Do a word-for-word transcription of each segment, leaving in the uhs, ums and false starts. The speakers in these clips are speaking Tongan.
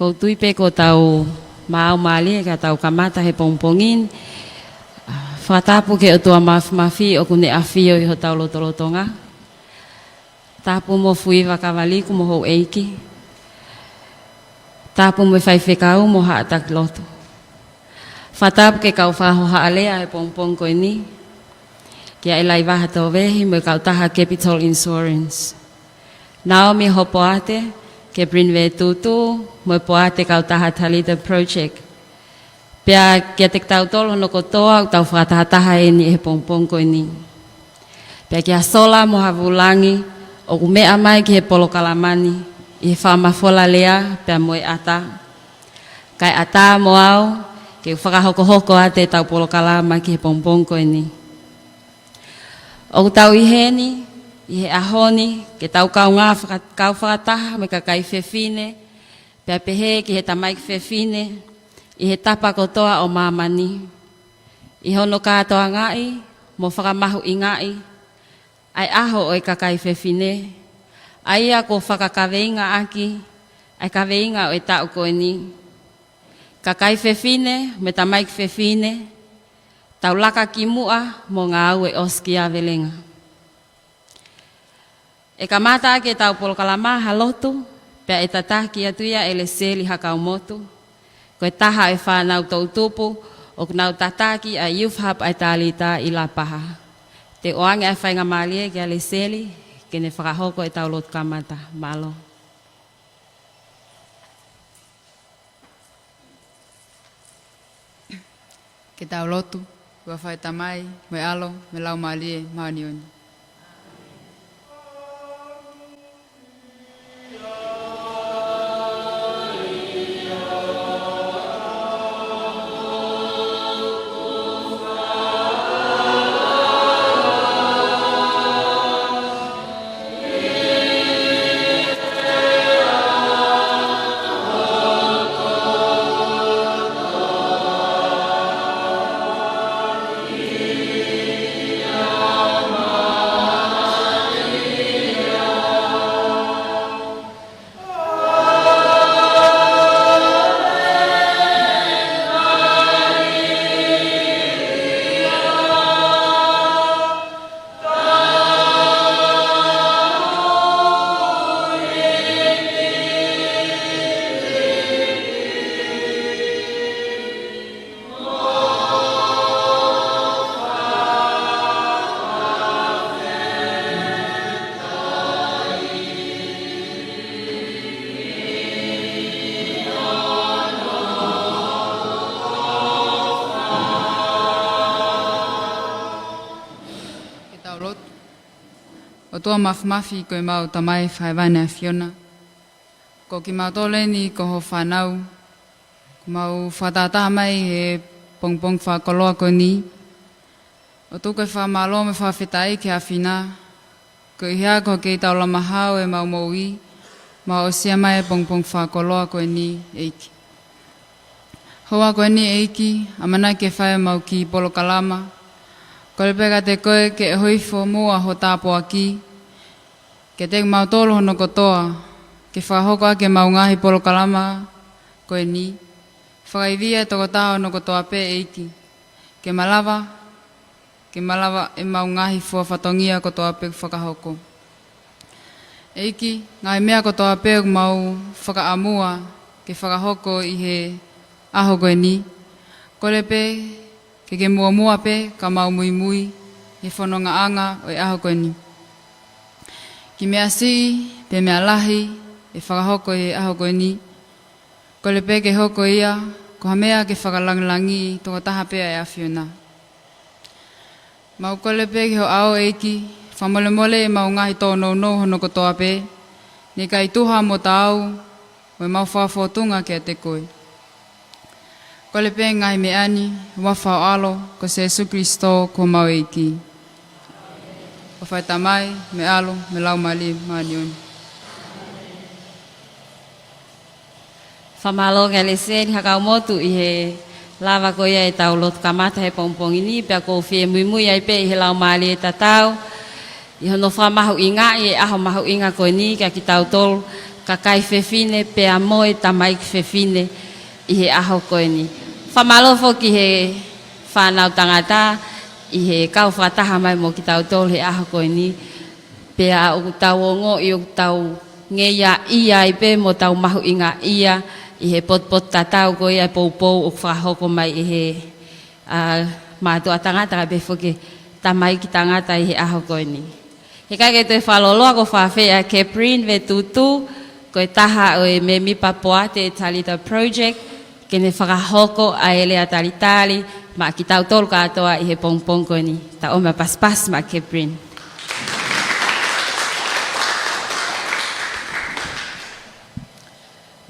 Ko u tui pē ko ʻetau maau mālie ka tau kamata he pongipongi ni. Fakatapu ki he ʻOtua Mafimafi ʻoku ne ʻafio ʻi hotau lotolotonga. Tapu mo Fuiva Kavaliku mo houʻeiki. Tapu mo e faifekau mo haʻa taki lotu. Fakatapu ki he kau fakahohaʻa lea he pongipongi ko eni. Kia ʻElaivaha Tovehi mo e kautaha Capital Insurance. Naomi Hopoate, Keprin Vetutu, mo e poate kautaha Talita Project. Pea kiate kitautolu hono kotoa ʻoku tau fakatahataha eni he pongipongi ko eni. Pea kia Sola mo Havulangi, ʻoku meʻa mai ki he polokalama ni, ʻi he fakamafola lea, pea mo e ʻata. Kae ʻatā mo au, ke u fakahokohoko atu ʻetau polokalama ki he pongipongi ko eni. ʻOku tau ʻi heni, ʻi he ʻaho ni, ke tau kaungā faka-, kau fakataha mo e kakai fefine, pea pehē ki he tamaiki fefine, ʻi he tapa kotoa ʻo māmani. ʻI hono kātoangaʻi, mo fakamahuʻingaʻi, ʻa e ʻaho ʻo e kakai fefine, ʻa ia kuo fakakaveinga ʻaki, ʻa e kaveinga ʻo e taʻu ko eni. Kakai fefine, mo e tamaiki fefine, tau laka ki muʻa mo ngāue ʻosikiavelenga. ʻE kamata ʻaki ʻetau polokalama ha lotu, pea ʻe tataki atu ia ʻe Leseli Hakaumotu, ko e taha ʻo e fānau toʻutupu, ʻoku nau tataki ʻa e Youth Hub ʻa e Talita ʻi Lapaha. Te u ʻoange ʻa e faingamālie kia Leseli, ke ne fakahoko ʻetau lotu kamata. Mālō. Ke tau lotu. ʻI he huafa ʻo e Tamai, mo e ʻAlo, mo e Laumālie Māʻoniʻoni. Ke tau lotu. ʻOtua Mafimafi ko ʻemau Tamai fakahēvani ʻAfiona. Ko kimautolu eni ko ho fānau. Kuo mau fakatahataha mai he pongipongi fakakoloa ko eni. ʻOtua ko e fakamālō mo e fakafetaʻi ki he ʻAfiona. Ko e ʻuhinga ko e kei taulama hao ʻemau moʻui. Mau aʻusia mai he pongipongi fakakoloa ko eni ʻEiki. Houa ko eni ʻEiki, ʻamanaki ke fai ʻemau kiʻi polokalama. Kole pē kiate koe ke ʻohifo muʻa ho tāpuaki. Kiate kimautolu hono kotoa, ke fakahoko ʻaki ʻemau ngaahi polokalama ko eni. Fakaivia e tokotaha hono kotoa pē ʻEiki. Ke malava, ke malava ʻemau ngaahi fua fatongia kotoa pē ʻoku fakahoko. ʻEiki, ngaahi meʻa kotoa pē ʻoku mau fakaʻamua ke fakahoko ʻi he ʻaho ko eni. Kole pē ke ke muʻomuʻa pē ka mau muimui he fonongaʻanga ʻo e ʻaho ko eni. Kiʻi meʻa siʻi pe meʻa lahi ʻe fakahoko ʻi he ʻaho ko eni. Kole pē ke hoko ia ko ha meʻa ke fakalāngilangiʻi tokotaha pē ʻa e ʻAfiona. Mau kole pē ki ho ʻao ʻEiki, fakamolemole ʻemau ngaahi tōnounou hono kotoa pē, naʻe ʻikai tuha mo taau, mo ʻemau fakafōtunga kiate koe. Kole pē ngaahi meʻa ni, huafa ho ʻAlo, ko Sēsū Kilisitō ko homau ʻEiki. Huafa ʻo e Tamai, mo e ʻAlo, mo e Laumālie Māʻoniʻoni. Fakamālō kia Leseli Hakaumotu ʻi he lava ko ia ʻetau lotu kamata he pongipongi ni, pea ʻoku ou fie muimui ai pē ʻi he laumālie tatau, ʻi hono fakamahuʻingaʻi e ʻaho mahuʻinga ko eni kia kitautolu, kakai fefine pea mo e tamaiki fefine ʻi he ʻaho ko eni. Fakamālō foki ki he fānau tangata ʻi he kau fakataha mai mo kitautolu he ʻaho ko eni. Pea ʻoku tau ongoʻi ʻoku tau ngeia ia ai pē mo tau mahuʻinga ia ʻi he potupotutatau ko ia e poupou ʻoku fakahoko mai ʻe he, ā, mātuʻa tangata kae pehē foki tamaiki tangata ʻi he ʻaho ko eni. He ʻikai ke toe fakalōloa, ʻoku ou fakaafeʻi ʻa Catherine Vetutu, ko e taha ʻo e mēmipa poate ʻo e Talita Project, ke ne fakahoko ʻa e lea talitali maʻa kitautolu kātoa ʻi he pongipongi ko eni. Tau ʻomi ʻa e pasipasi maʻa Catherine.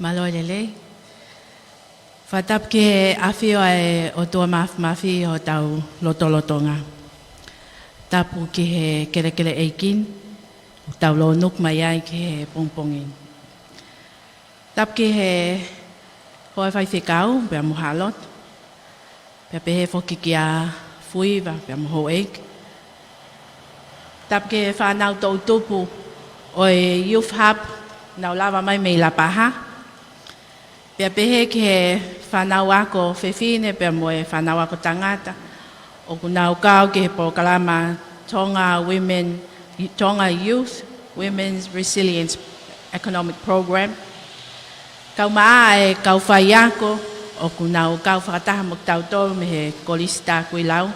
Mālō e lelei. Fakatapu ki he ʻafio ʻa e ʻOtua Māfimafi ʻi hotau lotolotonga. Tapu ki he kelekele ʻeiki ni, ʻoku tau lōnuku mai ai ki he pongipongi ni. Tapu ki he hoa faifekau, pea mo Hāloti. Pea pehē foki kia Fuiva, pea mo houʻeiki. Tapu ki he fānau toʻutupu ʻo e Youth Hub, naʻa nau lava mai mei Lapaha. Pea pehē ki he fānau ako fefine, pea mo e fānau ako tangata, ʻoku nau kau ki he polokalama Tonga Women, Tonga Youth Women's Resilience Economic Program. Kae ʻumaʻā e kau faiako, ʻoku nau kau fakataha mo kitautolu mei he Kolisi Takuilau.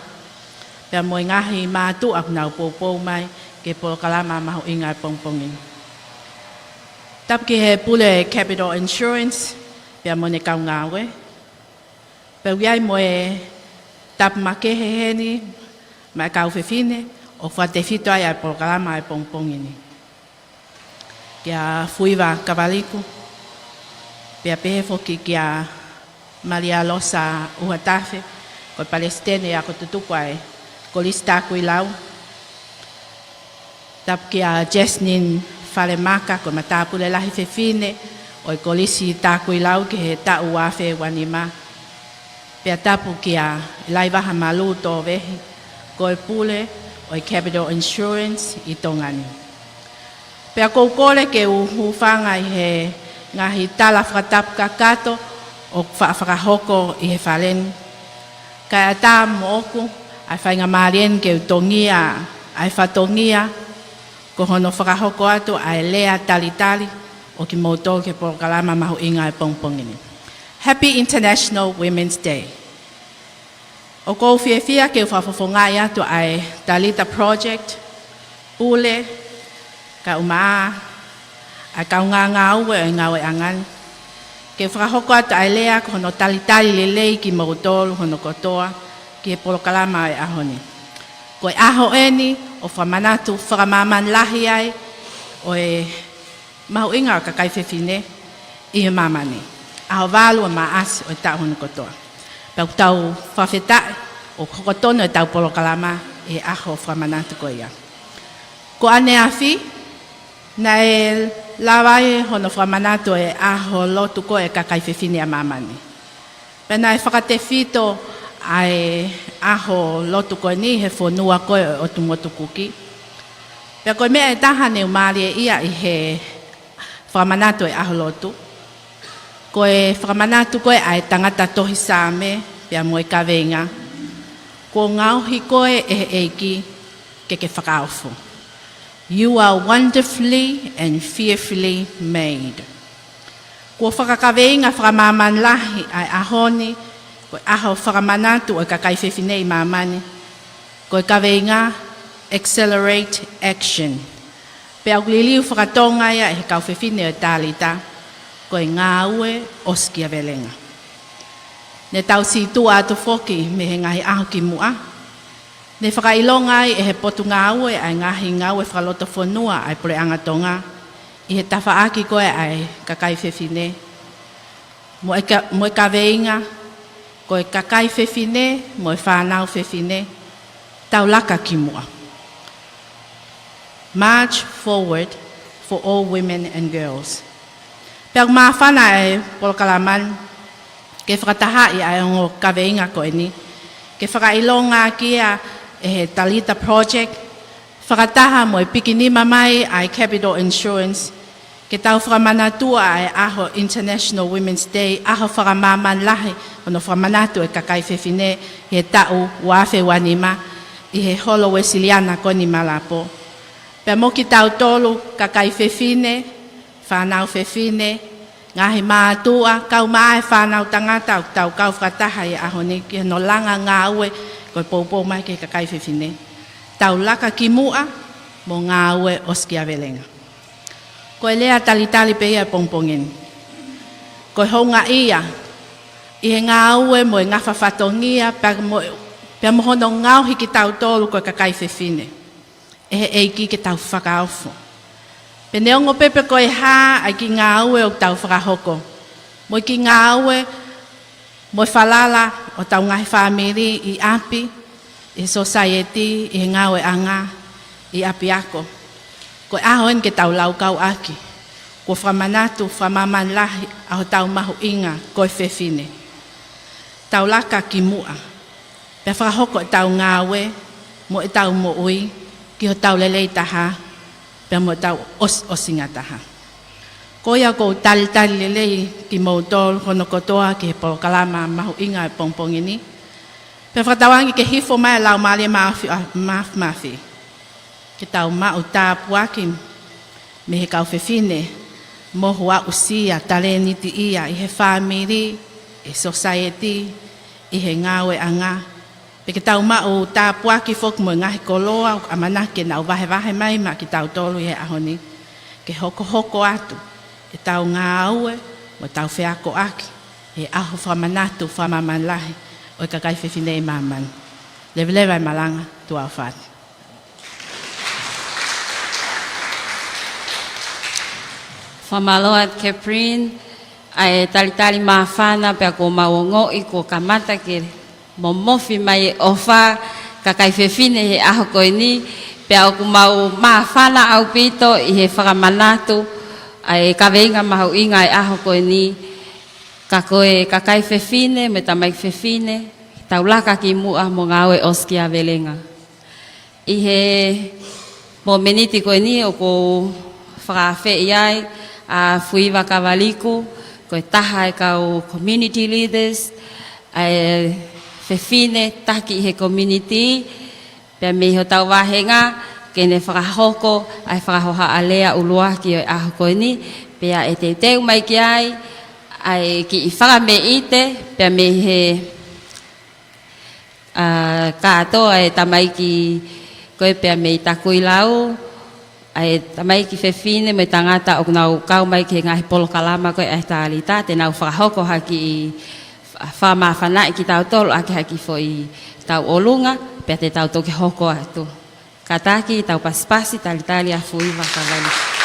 Pea mo e ngaahi mātuʻa ʻoku nau poupou mai ki he polokalama mahuʻinga e pongipongi ni. Tapu ki he pule Capital Insurance, pea mo ʻene kau ngāue. Pea ʻoku ʻi ai mo e tapu makehe heni, maʻa e kau fefine, ʻoku fakatefito ai ʻa e polokalama ʻa e pongipongi ni. Kia Fuiva Kavaliku, pea pehē foki kia Malia Losa ʻUhatafe, ko e palesiteni ako tutuku ʻa e Kolisi Takuilau. Tapu kia Jesnine Falemaka, ko e matāpule lahi fefine ʻo e Kolisi Takuilau ki he taʻu ua afe ua nima. Pea tapu kia Laivaha Malū Tovehi, ko e pule ʻo e Capital Insurance ʻi Tonga ni. Pea ʻoku ou kole ke u hūfanga ʻi he ngaahi tala fakatapu kakato ʻoku faʻa fakahoko ʻi he fale ni. Kae ʻatā moʻoku ʻa e faingamālie ni ke u tongia ʻa e fatongia ko hono fakahoko atu ʻa e lea talitali ʻo kimoutolu ki he polokalama mahuʻinga e pongipongi ni. Happy International Women's Day. ʻOku ou fiefia ke u fakafofongaʻi atu ʻa e Talita Project, pule, kae ʻumaʻā ʻa e kaungā ngāue ʻo e ngāueʻanga ni, ke fakahoko atu ʻa e lea ko hono talitali lelei kimoutolu hono kotoa ki he polokalama ʻo e ʻaho ni. Ko e ʻaho eni ʻoku fakamanatu fakamāmani lahi ai ʻo e mahuʻinga ʻo e kakai fefine ʻi he māmani. ʻAho valu ʻo Maʻasi ʻo e taʻu hono kotoa. Pea ʻoku tau fakafetaʻi ʻoku hoko tonu ʻetau polokalama ʻi he ʻaho fakamanatu ko ia. Ko ʻaneafi, naʻe lava ai hono fakamanatu ʻo e ʻaho lotu ko ē ʻo e kakai fefine ʻa māmani. Pea naʻe fakatefito ʻa e ʻaho lotu ko eni he fonua ko ē ʻo e ʻOtu Motu Kuki. Pea ko e meʻa ʻe taha naʻe mālie ia ʻi he fakamanatu ʻo e ʻaho lotu, ko e fakamanatu ko ē ʻa e tangata tohi Saame pea mo e kaveinga, kuo ngaohi koe ʻe he ʻEiki ke ke fakaofo. You are wonderfully and fearfully made. Kuo fakakaveinga fakamāmani lahi ʻa e ʻaho ni ko e ʻaho fakamanatu ʻo e kakai fefine ʻi māmani, ko e kaveinga Accelerate Action. Pea ʻoku liliu fakatonga ia ʻe he kau fefine ʻo e Talita ko e ngāue ʻosikiavelenga. Ne tau sītuʻa atu foki mei he ngaahi ʻaho kimuʻa, ne fakaʻilonga ai ʻe he Potungāue ʻa e ngaahi ngāue fakalotofonua ʻa e Puleʻanga Tonga ʻi he tafaʻaki ko ē ʻa e kakai fefine, mo e ka-, mo e kaveinga, ko e kakai fefine mo e fānau fefine, tau laka kimuʻa. March forward for all women and girls. Pea ʻoku māfana ʻa e polokalama ni ke fakatahaʻi ʻa e ongo kaveinga ko eni, ke fakaʻilonga ʻaki ia ʻe he Talita Project, fakataha mo e pikinima mai ʻa e Capital Insurance, Ke tau fakamanatua ʻa e ʻaho International Women's Day, ʻaho fakamāmani lahi, hono fakamanatu ʻe he kakai fefine he taʻu ua afe ua nima ʻi he holo Uesiliana ko eni Malapō. Pea mo kitautolu kakai fefine, fānau fefine, ngaahi mātuʻa, kau mai e fānau tangata ʻoku tau kau fakataha ʻi he ʻaho ni ki hono langa ngāue ko e poupou mai ki he kakai fefine. Tau laka ki muʻa mo ngāue ʻosikiavelenga. Ko e lea talitali pē ia ʻo e pongipongi ni. Ko e houngaʻia ʻi he ngāue mo e ngafa fatongia pea mo, pea mo hono ngaohi kitautolu ko e kakai fefine ʻe he ʻEiki ke tau fakaofo. Pea neongo pē pe ko e hā ʻa e kiʻi ngāue ʻoku tau fakahoko, mo e kiʻi ngāue mo e falala ʻo hotau ngaahi fāmili ʻi ʻapi, ʻi he sōsaieti, ʻi he ngāueʻanga, ʻi ʻapiako. Ko e ʻaho eni ke tau laukau ʻaki. Kuo fakamanatu fakamāmani lahi ʻa hotau mahuʻinga ko e fefine. Tau laka ki muʻa. Pea fakahoko ʻetau ngāue mo ʻetau moʻui ki hotau lelei taha, pea mo ʻetau ʻos-, ʻosinga taha. Ko ia ʻoku ou talitali lelei kimoutolu hono kotoa ki he polokalama mahuʻinga ʻo e pongipongi ni. Pea fakatauange ke hifo mai e Laumālie Māfi-, a, Māfimafi. Ke tau maʻu tāpuaki mei he kau fefine mohu aʻusia, talēnitiʻia ʻi he fāmili, ʻi he sōsaieti, ʻi he ngāueʻanga. Pea ke tau maʻu tāpuaki foki mo e ngaahi koloa ʻoku ʻamanaki ke nau vahevahe mai maʻa kitautolu ʻi he ʻaho ni. Ke hokohoko atu ʻetau ngāue mo ʻetau feakoʻaki he ʻaho fakamanatu fakamāmani lahi ʻo e kakai fefine ʻi māmani. Leveleva e malanga, tuʻa ʻofa atu. Fakamālō atu Catherine, ʻa e talitali māfana pea kuo mau ongoʻi kuo kamata ke momofi mai e ʻofa kakai fefine he ʻaho ko eni, pea ʻoku mau māfana ʻaupito ʻi he fakamanatu ʻa e kaveinga mahuʻinga ʻo e ʻaho ko eni, ka ko e kakai fefine mo e tamaiki fefine, tau laka ki muʻa mo ngāue ʻosikiavelenga. ʻI he momeniti ko eni ʻoku ou fakaafeʻi ai ʻa Fuiva Kavaliku, ko e taha e kau community leaders, ʻa e fefine taki ʻi he community, pea mei hotau vāhenga ke ne fakahoko ʻa e fakahohaʻa lea ʻuluaki ʻo e ʻaho ko eni, pea ʻe teuteu mai ki ai ʻa e kiʻi fakameʻite, pea mei he ʻa, kātoa e tamaiki ko ē pea mei Takuilau, ʻa e tamaiki fefine mo e tangata ʻoku nau kau mai ki he ngaahi polokalama ko ē ʻa e Talita, te nau fakahoko ha kiʻi fa-, fakamāfanaʻi kitautolu ʻaki ha kiʻi foʻi tauʻolunga, pea te tau toki hoko atu. Kātaki, tau pasipasi, talitali ʻa Fuiva Kavaliku.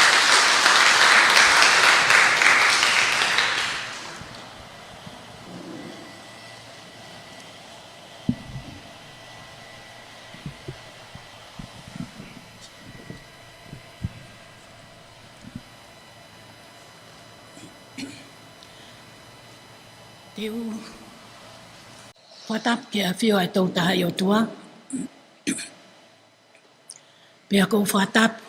Te u fakatapu ki he ʻafio ʻa e Tolu Tahaʻi ʻOtua. Pea ʻoku ou fakatapu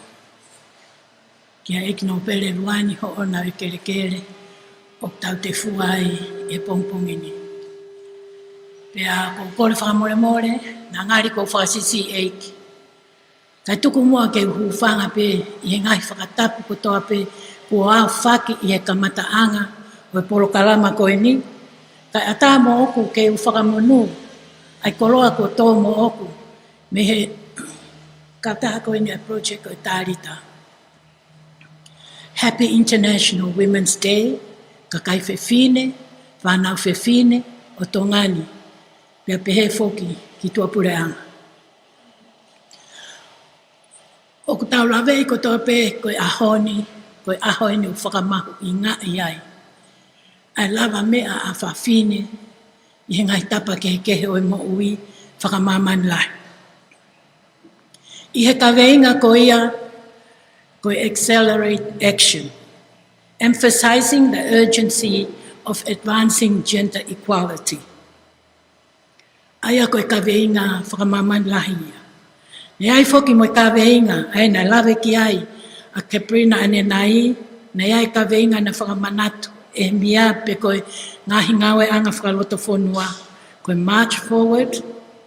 kia ʻEiki Nōpele Luani hoʻo ʻofa ʻi he kelekele ʻoku tau tefua ai he pongipongi ni. Pea ʻoku ou kole fakamolemole, naʻa ngali ʻoku ou fakasiʻisiʻi ʻEiki. Kae tuku muʻa ke u hūfanga pē ʻi he ngaahi fakatapu kotoa pē kuo aofaki ʻi he kamataʻanga ʻo e polokalama ko eni. Kae ʻatā moʻoku ke u fakamonū ʻa e koloa kuo tō moʻoku mei he kautaha ko eni ʻa e project ko e Talita. Happy International Women's Day, kakai fefine, fānau fefine ʻo Tonga ni, pea pehē foki ki tuʻapuleʻanga. ʻOku tau laveʻi kotoa pē ko e ʻaho ni, ko e ʻaho eni ʻoku fakamahuʻingaʻi ai ʻa e lavameʻa ʻa fafine ʻi he ngaahi tapa kehekehe ʻo e moʻui fakamāmani lahi. ʻI he kaveinga ko ia ko e Accelerate Action, emphasizing the urgency of advancing gender equality. ʻA ia ko e kaveinga fakamāmani lahi ia. Naʻe ʻi ai foki mo e kaveinga, ʻa ia naʻe lave ki ai ʻa Kaprina ʻanenai, Naʻe ʻi ai e kaveinga naʻe fakamanatu ʻe he meʻa pe ko e ngaahi ngāueʻanga fakalotofonua, ko e March Forward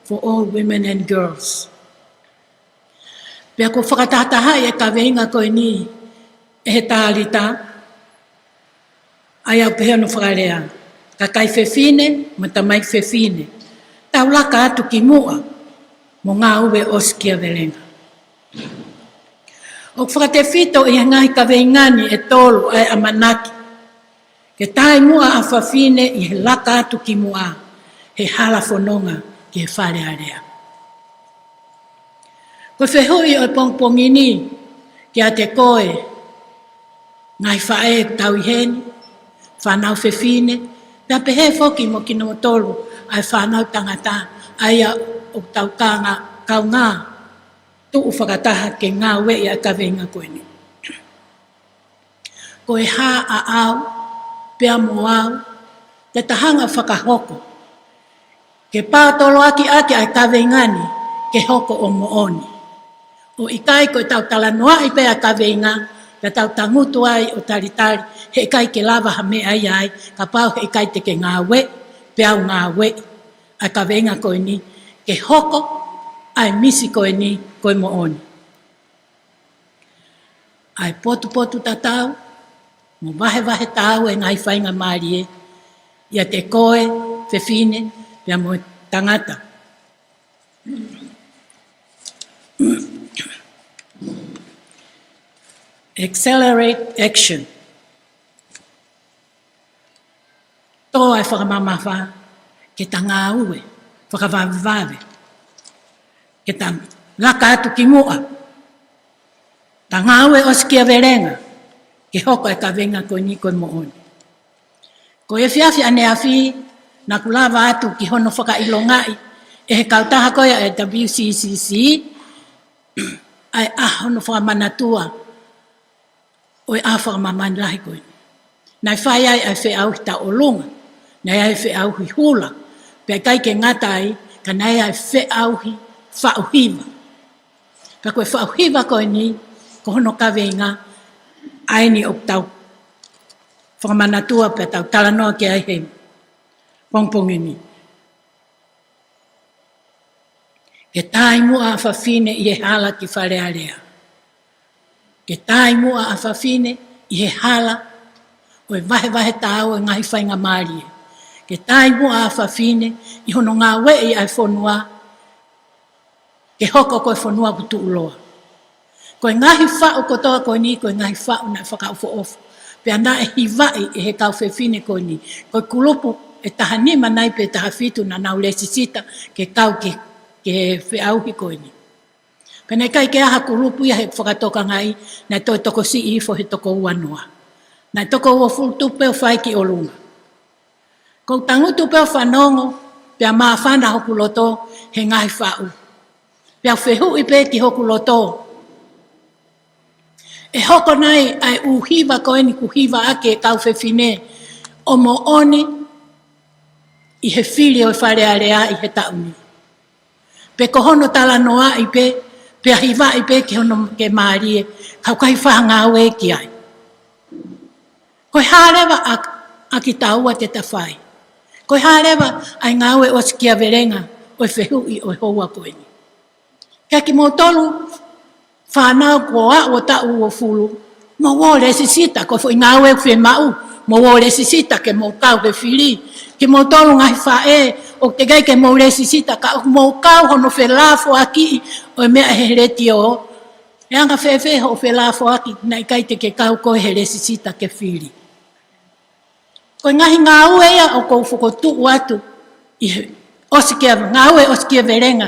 for All Women and Girls. Pea kuo fakatahatahaʻi e kaveinga ko eni ʻe he talita, ʻa ia ʻoku pehē hono fakalea: Kakai fefine mo e tamaiki fefine, tau laka atu ki muʻa mo ngāue ʻosikiavelenga. ʻOku fakatefito ʻi he ngaahi kaveinga ni ʻe tolu ʻa e ʻamanaki ke taaʻi muʻa ʻa fafine ʻi he laka atu ki muʻa he hala fononga ki he Fale Alea. Ko e fehuʻi ʻo e pongipongi ni kiate koe, ngaahi faʻē ʻoku tau ʻi heni, fānau fefine, pea pehē foki mo kinautolu ʻa e fānau tangata, ʻa ia ʻoku tau kaungā, kaungā tuʻu fakataha ke ngāueʻi ʻa e kaveinga ko eni. Ko e hā ʻaʻau pea mo au te ta hanga fakahoko ke pātoloaki ʻaki ʻa e kaveinga ni ke hoko ʻo moʻoni? ʻOku ʻikai ko ʻetau talanoaʻi pē ʻa e kaveinga, ka tau tangutu ai ʻo talitali, heʻikai ke lava ha meʻa ia ai, kapau heʻikai te ke ngāue, pea u ngāue, ʻa e kaveinga ko eni ke hoko ʻa e misi ko eni ko e moʻoni. ʻA e potupotu tatau mo vahevahe taau e ngaahi faingamālie ʻiate koe fefine pea mo e tangata. Accelerate action. Tō ʻa e fakamamafa ke ta ngāue fakavavevave, ke ta laka atu ki muʻa, ta ngāue ʻosikiavelenga ke hoko e kaveinga ko eni ko e moʻoni. Ko e efiafi ʻaneafi naʻa ku lava atu ki hono fakaʻilongaʻi ʻe he kautaha ko ia ʻa e W C C C ʻa e ʻaho hono fakamanatua ʻo e ʻaho fakamāmani lahi ko eni. Naʻe fai ai ʻa e feʻauhi tauʻolunga, naʻe ʻi ai e feʻauhi hula, pea ʻikai ke ngata ai, ka naʻe ʻi ai e feʻauhi faʻu hiva. Pea ko e faʻu hiva ko eni, ko hono kaveinga ʻa eni ʻoku tau fakamanatua pea tau talanoa ki ai he pongipongi ni. Ke taaʻi muʻa ʻa fafine ʻi he hala ki Fale Alea. Ke taaʻi muʻa ʻa fafine ʻi he hala ʻo e vahevahe taau e ngaahi faingamālie. Ke taaʻi muʻa ʻa fafine ʻi hono ngāueʻi ʻa e fonua ke hoko ko e fonua ʻoku tuʻuloa. Ko e ngaahi faʻu kotoa ko eni, ko e ngaahi faʻu naʻe fakaʻofoʻofa. Pea naʻe hivaʻi ʻe he kau fefine ko eni. Ko e kulupu ʻe taha nima nai pe taha fitu naʻa nau lēsisita ke kau ki he, ki he feʻauhi ko eni. Pea naʻe ʻikai ke ʻi ai ha kulupu ia he fakatokangaʻi, naʻe toe tokosiʻi hifo he toko ua noa. Naʻe toko uofulu tupu pē ʻo fai ki ʻolunga. Ko u tangutu pē ʻo fanongo, pea māfana hoku loto he ngaahi faʻu. Pea u fehuʻi pē ki hoku loto, ʻe hoko nai ʻa e ʻū hiva ko eni kuo hivaʻaki ʻe he kau fefine ʻo moʻoni ʻi he fili ʻo e Fale Alea ʻi he taʻu ni? Pe ko hono talanoaʻi pē, pea hivaʻi pē ki hono ke mālie, ka ʻoku ʻikai ha ngāue ki ai. Ko e hā leva ʻa, ʻa kitaua te ta fai? Ko e hā leva ʻa e ngāue ʻosikiavelenga ʻo e fehuʻi ʻo e houa ko eni? Kia kimoutolu fānau kuo aʻu ʻo taʻu uofulu, mou ō lēsisita, ko e foʻi ngāue ʻoku fiemaʻu, mou ō lēsisita ke mou kau he fili. Kimoutolu ngaahi faʻē, ʻoku teʻeki ai ke mou lēsisita, ka ʻoku mou kau hono felāfoakiʻi ʻo e meʻa he letiō. ʻE anga fēfē hoʻo felāfoaki, naʻe ʻikai te ke kau koe he lēsisita ke fili? Ko e ngaahi ngāue ia ʻoku ou fokotuʻu atu ʻi he ʻosikia-, ngāue ʻosikiavelenga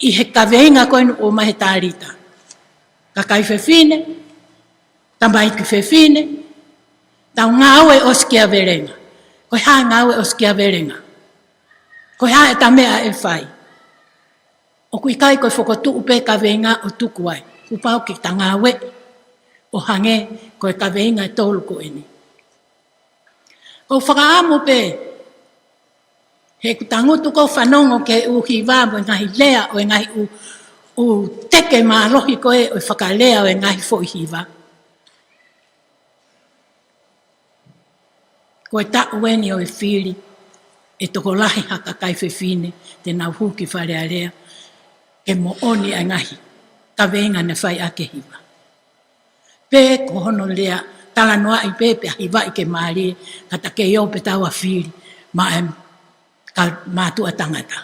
ʻi he kaveinga ko eni ʻoku ʻomai he talita. Kakai fefine, tamaiki fefine, tau ngāue ʻosikiavelenga. Ko e hā e ngāue ʻosikiavelenga? Ko e hā ʻeta meʻa ʻe fai? ʻOku ʻikai ko e fokotuʻu pē kaveinga ʻo tuku ai. Kuo pau ke ta ngāue ʻo hangē ko e kaveinga ʻe tolu ko eni. Ko u fakaʻamu pē, he ʻoku tangutu ko u fanongo ki he ʻū hiva mo e ngaahi lea ʻo e ngaahi ʻū, ʻū teke mālohi ko ē ʻo e fakalea ʻo e ngaahi foʻi hiva. Ko e taʻu eni ʻo e fili, ʻe tokolahi ha kakai fefine te nau hū ki Fale Alea, ke moʻoni ʻa e ngaahi kaveinga naʻe fai ʻaki e hiva. Pe ko hono lea talanoaʻi pē, pea hivaʻi ke mālie, ka ta kei ō pē taua fili maʻa e kau mātuʻa tangata.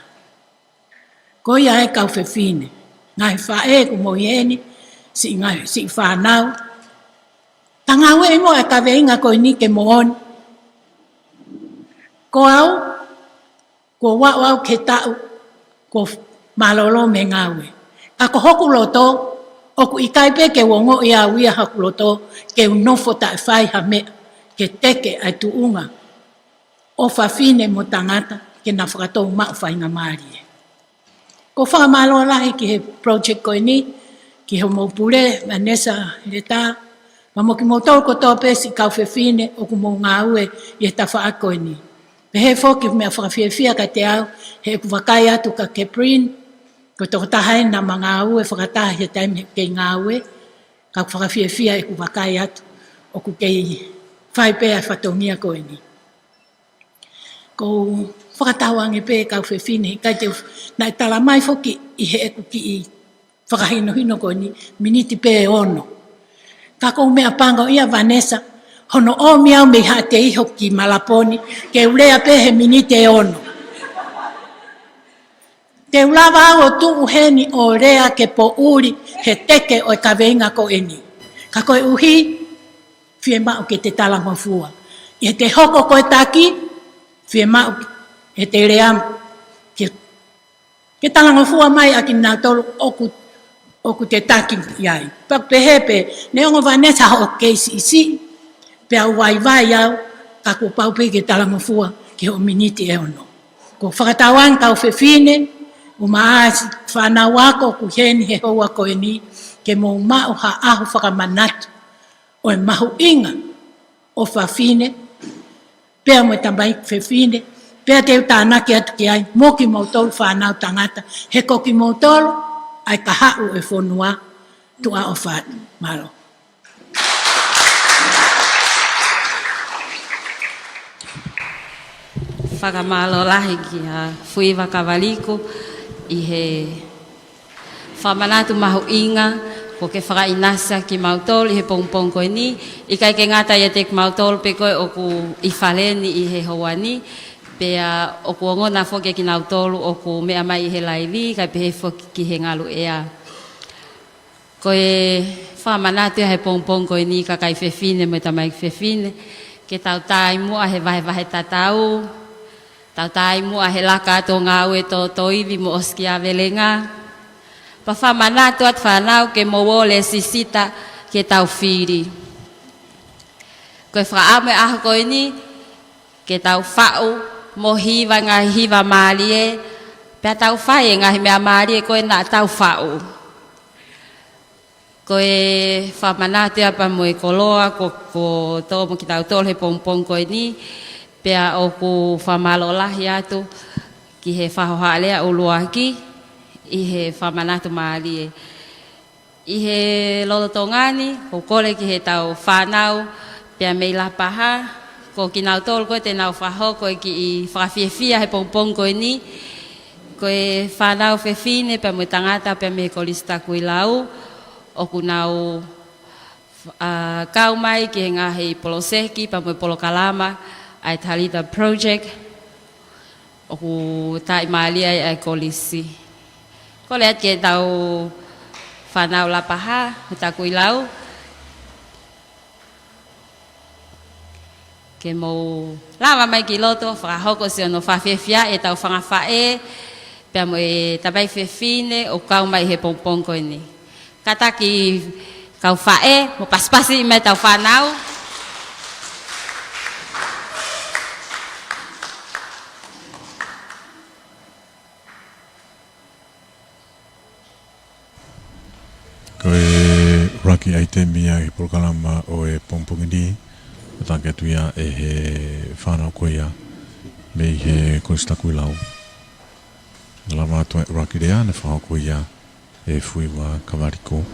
Ko ia ai kau fefine, ngaahi faʻē ʻoku mou ʻi heni, siʻi ngaahi, siʻi fānau. Ta ngāueʻi muʻa e kaveinga ko eni ke moʻoni. Ko au, kuo u aʻu au ki he taʻu, kuo mālōlō mei he ngāue. Ka ko hoku loto, ʻoku ʻikai pē ke u ongoʻi au ia hoku loto, ke u nofo taʻe fai ha meʻa, ke teke ʻa e tuʻunga ʻo fafine mo tangata, ke na fakatou maʻu faingamālie. Ko e fakamālō lahi ki he project ko eni, ki hoʻomou pule, Vanessa, Leta, pea mo kimoutolu kotoa pē siʻi kau fefine ʻoku mou ngāue ʻi he tafaʻaki ko eni. Pehē foki meʻa fakafiefia kiate au, heʻeku vakai atu kia Catherine, ko e tokotaha eni naʻa ma ngāue fakataha he taimi heʻeku kei ngāue, ka ʻoku fakafiefia ʻeku vakai atu, ʻoku kei fai pē ʻa e fatongia ko eni. Ko e fakatauange pē kau fefine, ʻikai te u, naʻe tala mai foki ʻi heʻeku kiʻi fakahinohino ko eni, miniti pē ʻe ono. Ka ko e meʻa pango ia Vanessa, hono ʻomi au mei Haʻateiho ʻo ki Malaponi, ke u lea pē he miniti ʻe ono. Te u lava au ʻo tuʻu heni ʻo lea ke poʻuli he teke ʻo e kaveinga ko eni. Ka koeʻuhi, fiemaʻu ke te talangofua. ʻI heʻete hoko ko e taki, fiemaʻu ʻete lea ke, ke talangofua mai ʻa kinautolu ʻoku, ʻoku te taki ai. Pea pehē pē, neongo Vanessa hoʻo kei siʻisiʻi, pea u vaivai au, ka kuo pau pē ke talangofua ki hoʻo miniti ʻe ono. Ko e fakatauange kau fefine, ʻumaʻā siʻi fānau ako ʻoku ʻi heni he houa ko eni, ke mou maʻu ha ʻaho fakamanatu ʻo e mahuʻinga ʻo fafine, pea mo e tamai fefine, pea te u tānaki atu ki ai, mo kimoutolu fānau tangata, he ko kimoutolu ʻa e kahaʻu ʻo e fonua, tuʻa ʻofa atu. Mālō. Fakamālō lahi kia Fuiva Kavaliku ʻi he fakamanatu mahuʻinga kuo ke fakaʻinasi kimautolu ʻi he pongipongi ko eni, ʻikai ke ngata ʻiate kimautolu pē ko ē ʻoku ʻi fale ni ʻi he houa ni, pea ʻoku ongona foki kinautolu ʻoku meʻa mai ʻi he laivi, kae pehē foki ki he ngaluʻea. Ko e fakamanatu ia he pongipongi ko eni kakai fefine mo e tamai fefine, ke tau taaʻi muʻa he vahevahe tatau, tau taaʻi muʻa he laka atu ʻo ngāue tōtōivi mo ʻosikiavelenga. Pea fakamanatu atu fānau ke mou ō lēsisita ke tau fili. Ko e fakaʻamu e ʻaho ko eni, ke tau faʻu mo hiva ngaahi hiva mālie, pea tau fai e ngaahi meʻa mālie ko ē naʻa tau faʻu. Ko e fakamanatu ia pea mo e koloa kuo, kuo tō mo kitautolu he pongipongi ko eni, pea ʻoku fakamālō lahi atu ki he fakahohaʻa lea ʻuluaki ʻi he fakamanatu mālie. ʻI he lolotonga ni, ʻoku ou kole ki heʻetau fānau pea mei Lapaha, ko kinautolu ko ē te nau fakahoko e kiʻi fakafiefia he pongipongi ko eni, ko e fānau fefine pea mo e tangata pea mei he Kolisi Takuilau, ʻoku nau, ʻa, kau mai ki he ngaahi poloseki pea mo e polokalama ʻa e Talita Project, ʻoku taaʻi mālie ai ʻa e kolisi. Kole atu ki heʻetau fānau Lapaha, mo Takuilau, ke mou lava mai ki loto, fakahoko siʻono fakafiefia ʻetau fanga faʻē, pea mo e tamai fefine ʻoku kau mai he pongipongi ko eni. Kātaki kau faʻē, mou pasipasi mai ʻetau fānau. Ko e ʻuluaki ʻaitemi ia he polokalama ʻo e pongipongi ni, ʻoku taki atu ia ʻe he fānau ko ia mei he Kolisi Takuilau. Lava atu e ʻuluaki lea naʻe fakahoko ia ʻe Fuiva Kavaliko.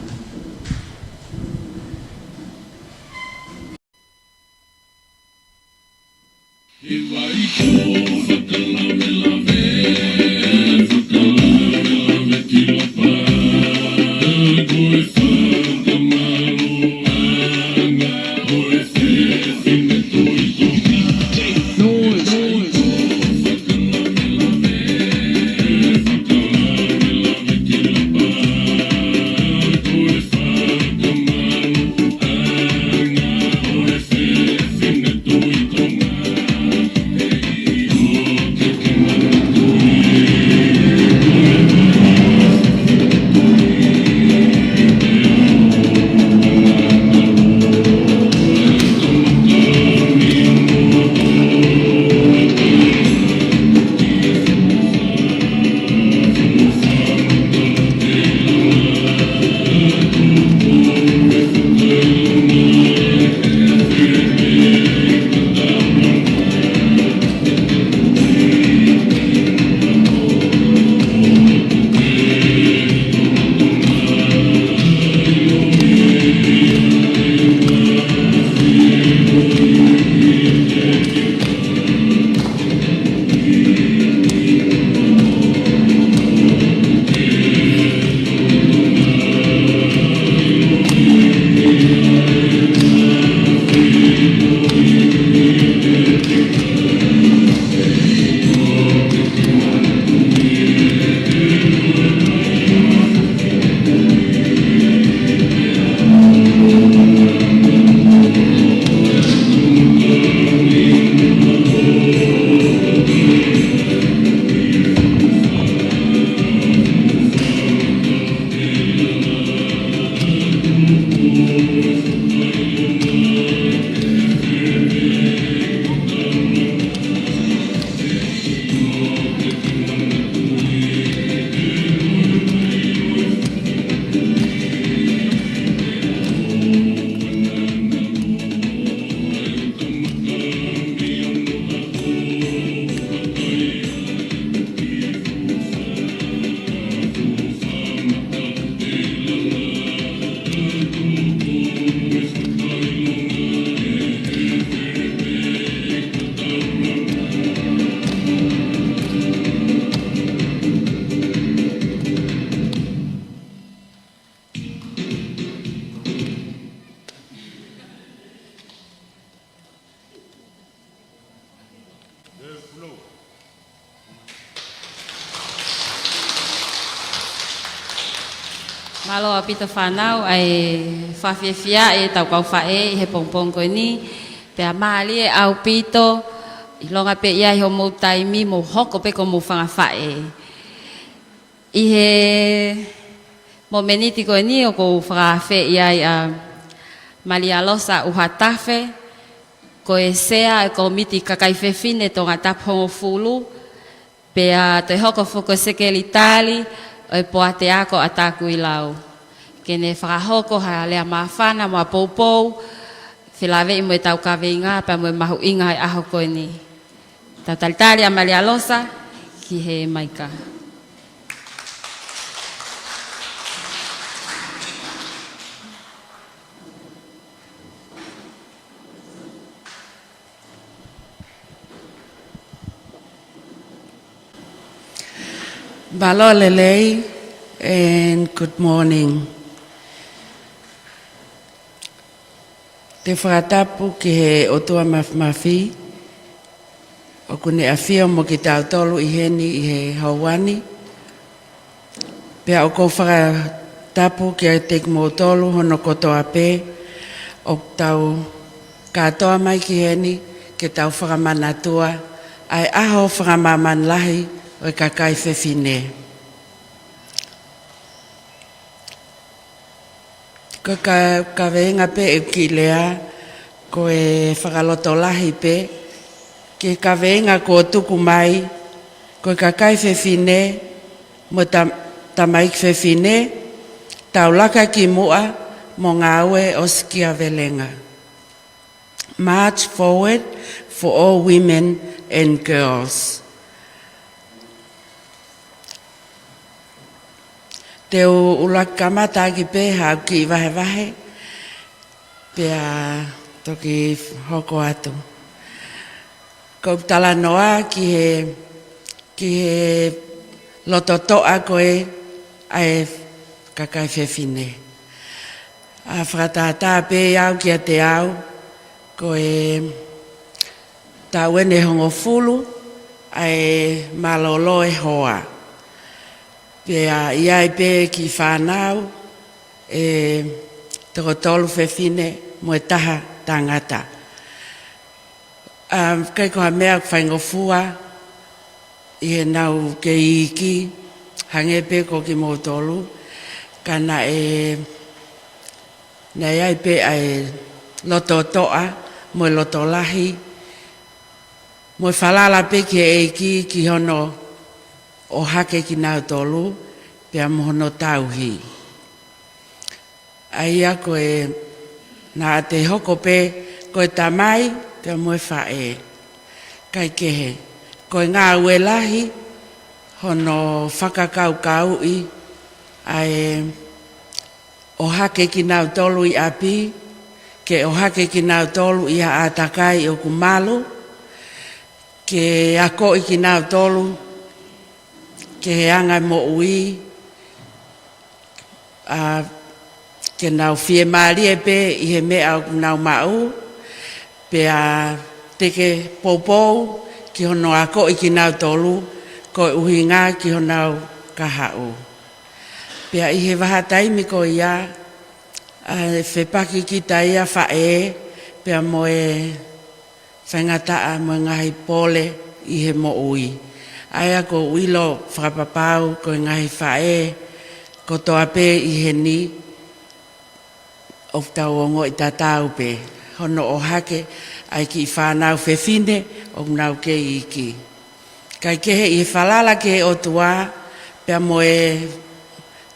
Mālō ʻaupito fānau, ʻa e fakafiefia ʻetau kau faʻē ʻi he pongipongi ko eni, pea mālie ʻaupito, ʻilonga pē ia ʻi hoʻomou taimi, mou hoko pē ko hoʻomou fanga faʻē. ʻI he momeniti ko eni ʻoku ou fakaafeʻi ai ʻa Malia Losa ʻUhatafe, ko e sea ʻo e Kōmiti Kakai Fefine Tongatapu hongofulu, pea toe hoko foki ko e sekelitali ʻo e Poate Ako ʻa Takuilau. Ke ne fakahoko ha lea māfana mo ha poupou, felāveʻi mo ʻetau kaveinga pea mo e mahuʻinga ʻo e ʻaho ko eni. Tau talitali ʻa Malia Losa ki he maika. Mālō e lelei, and good morning. Te u fakatapu ki he ʻOtua Mafimafi, ʻoku ne ʻafio mo kitautolu ʻi heni ʻi he houa ni. Pea ʻoku ou fakatapu kiate kimoutolu hono kotoa pē, ʻoku tau kātoa mai ki heni, ke tau fakamanatua ʻa e ʻaho fakamāmani lahi ʻo e kakai fefine. Ko e ka-, kaveinga pē ʻeku kiʻi lea, ko e fakalotolahi pē, ki he kaveinga kuo tuku mai, ko e kakai fefine, mo e tam-, tamaiki fefine, tau laka ki muʻa, mo ngāue ʻo sikiavelenga. March forward for all women and girls. Te u ʻuluaki kamata ʻaki pē haʻaku kiʻi vahevahe, pea toki hoko atu. Ko e talanoa ki he, ki he loto toʻa ko ē ʻa e kakai fefine. ʻA fakatātā pē au kiate au, ko e taʻu ʻeni ʻe hongofulu ʻa e mālōlō e hoa. Pea ʻi ai pē kiʻi fānau ʻe toko tolu fefine mo e taha tangata. ʻA, ʻikai ko ha meʻa ʻoku faingofua ʻi heʻenau kei iiki, hangē pē ko kimoutolu, ka naʻe, naʻe ʻi ai pē ʻa e loto toʻa, mo e loto lahi, mo e falala pē ki he ʻEiki ki hono ʻohake kinautolu, pea mo hono tauhi. ʻA ia ko e, naʻa te hoko pē ko e tamai pea mo e faʻē. Kae kehe, ko e ngāue lahi hono fakakaukauʻi ʻa e ʻohake kinautolu ʻi ʻapi, ke ʻohake kinautolu ʻi ha ʻātakai ʻoku malu, ke akoʻi kinautolu ki he anga moʻui, ʻa, ke nau fiemālie pē ʻi he meʻa ʻoku nau maʻu, pea te ke poupou ki hono akoʻi kinautolu, ko e ʻuhinga ki honau kahaʻu. Pea ʻi he vahaʻa taimi ko ia, ʻa e fepaki kita ia faʻē, pea mo e faingataʻa mo e ngaahi pole ʻi he moʻui. ʻA ia ʻoku ou ʻilo fakapapau ko e ngaahi faʻē kotoa pē ʻi heni ʻoku tau ongoʻi tatau pē hono ʻohake ʻa e kiʻi fānau fefine ʻoku nau kei iiki. Kae kehe ʻi he falala ki he ʻOtua, pea mo e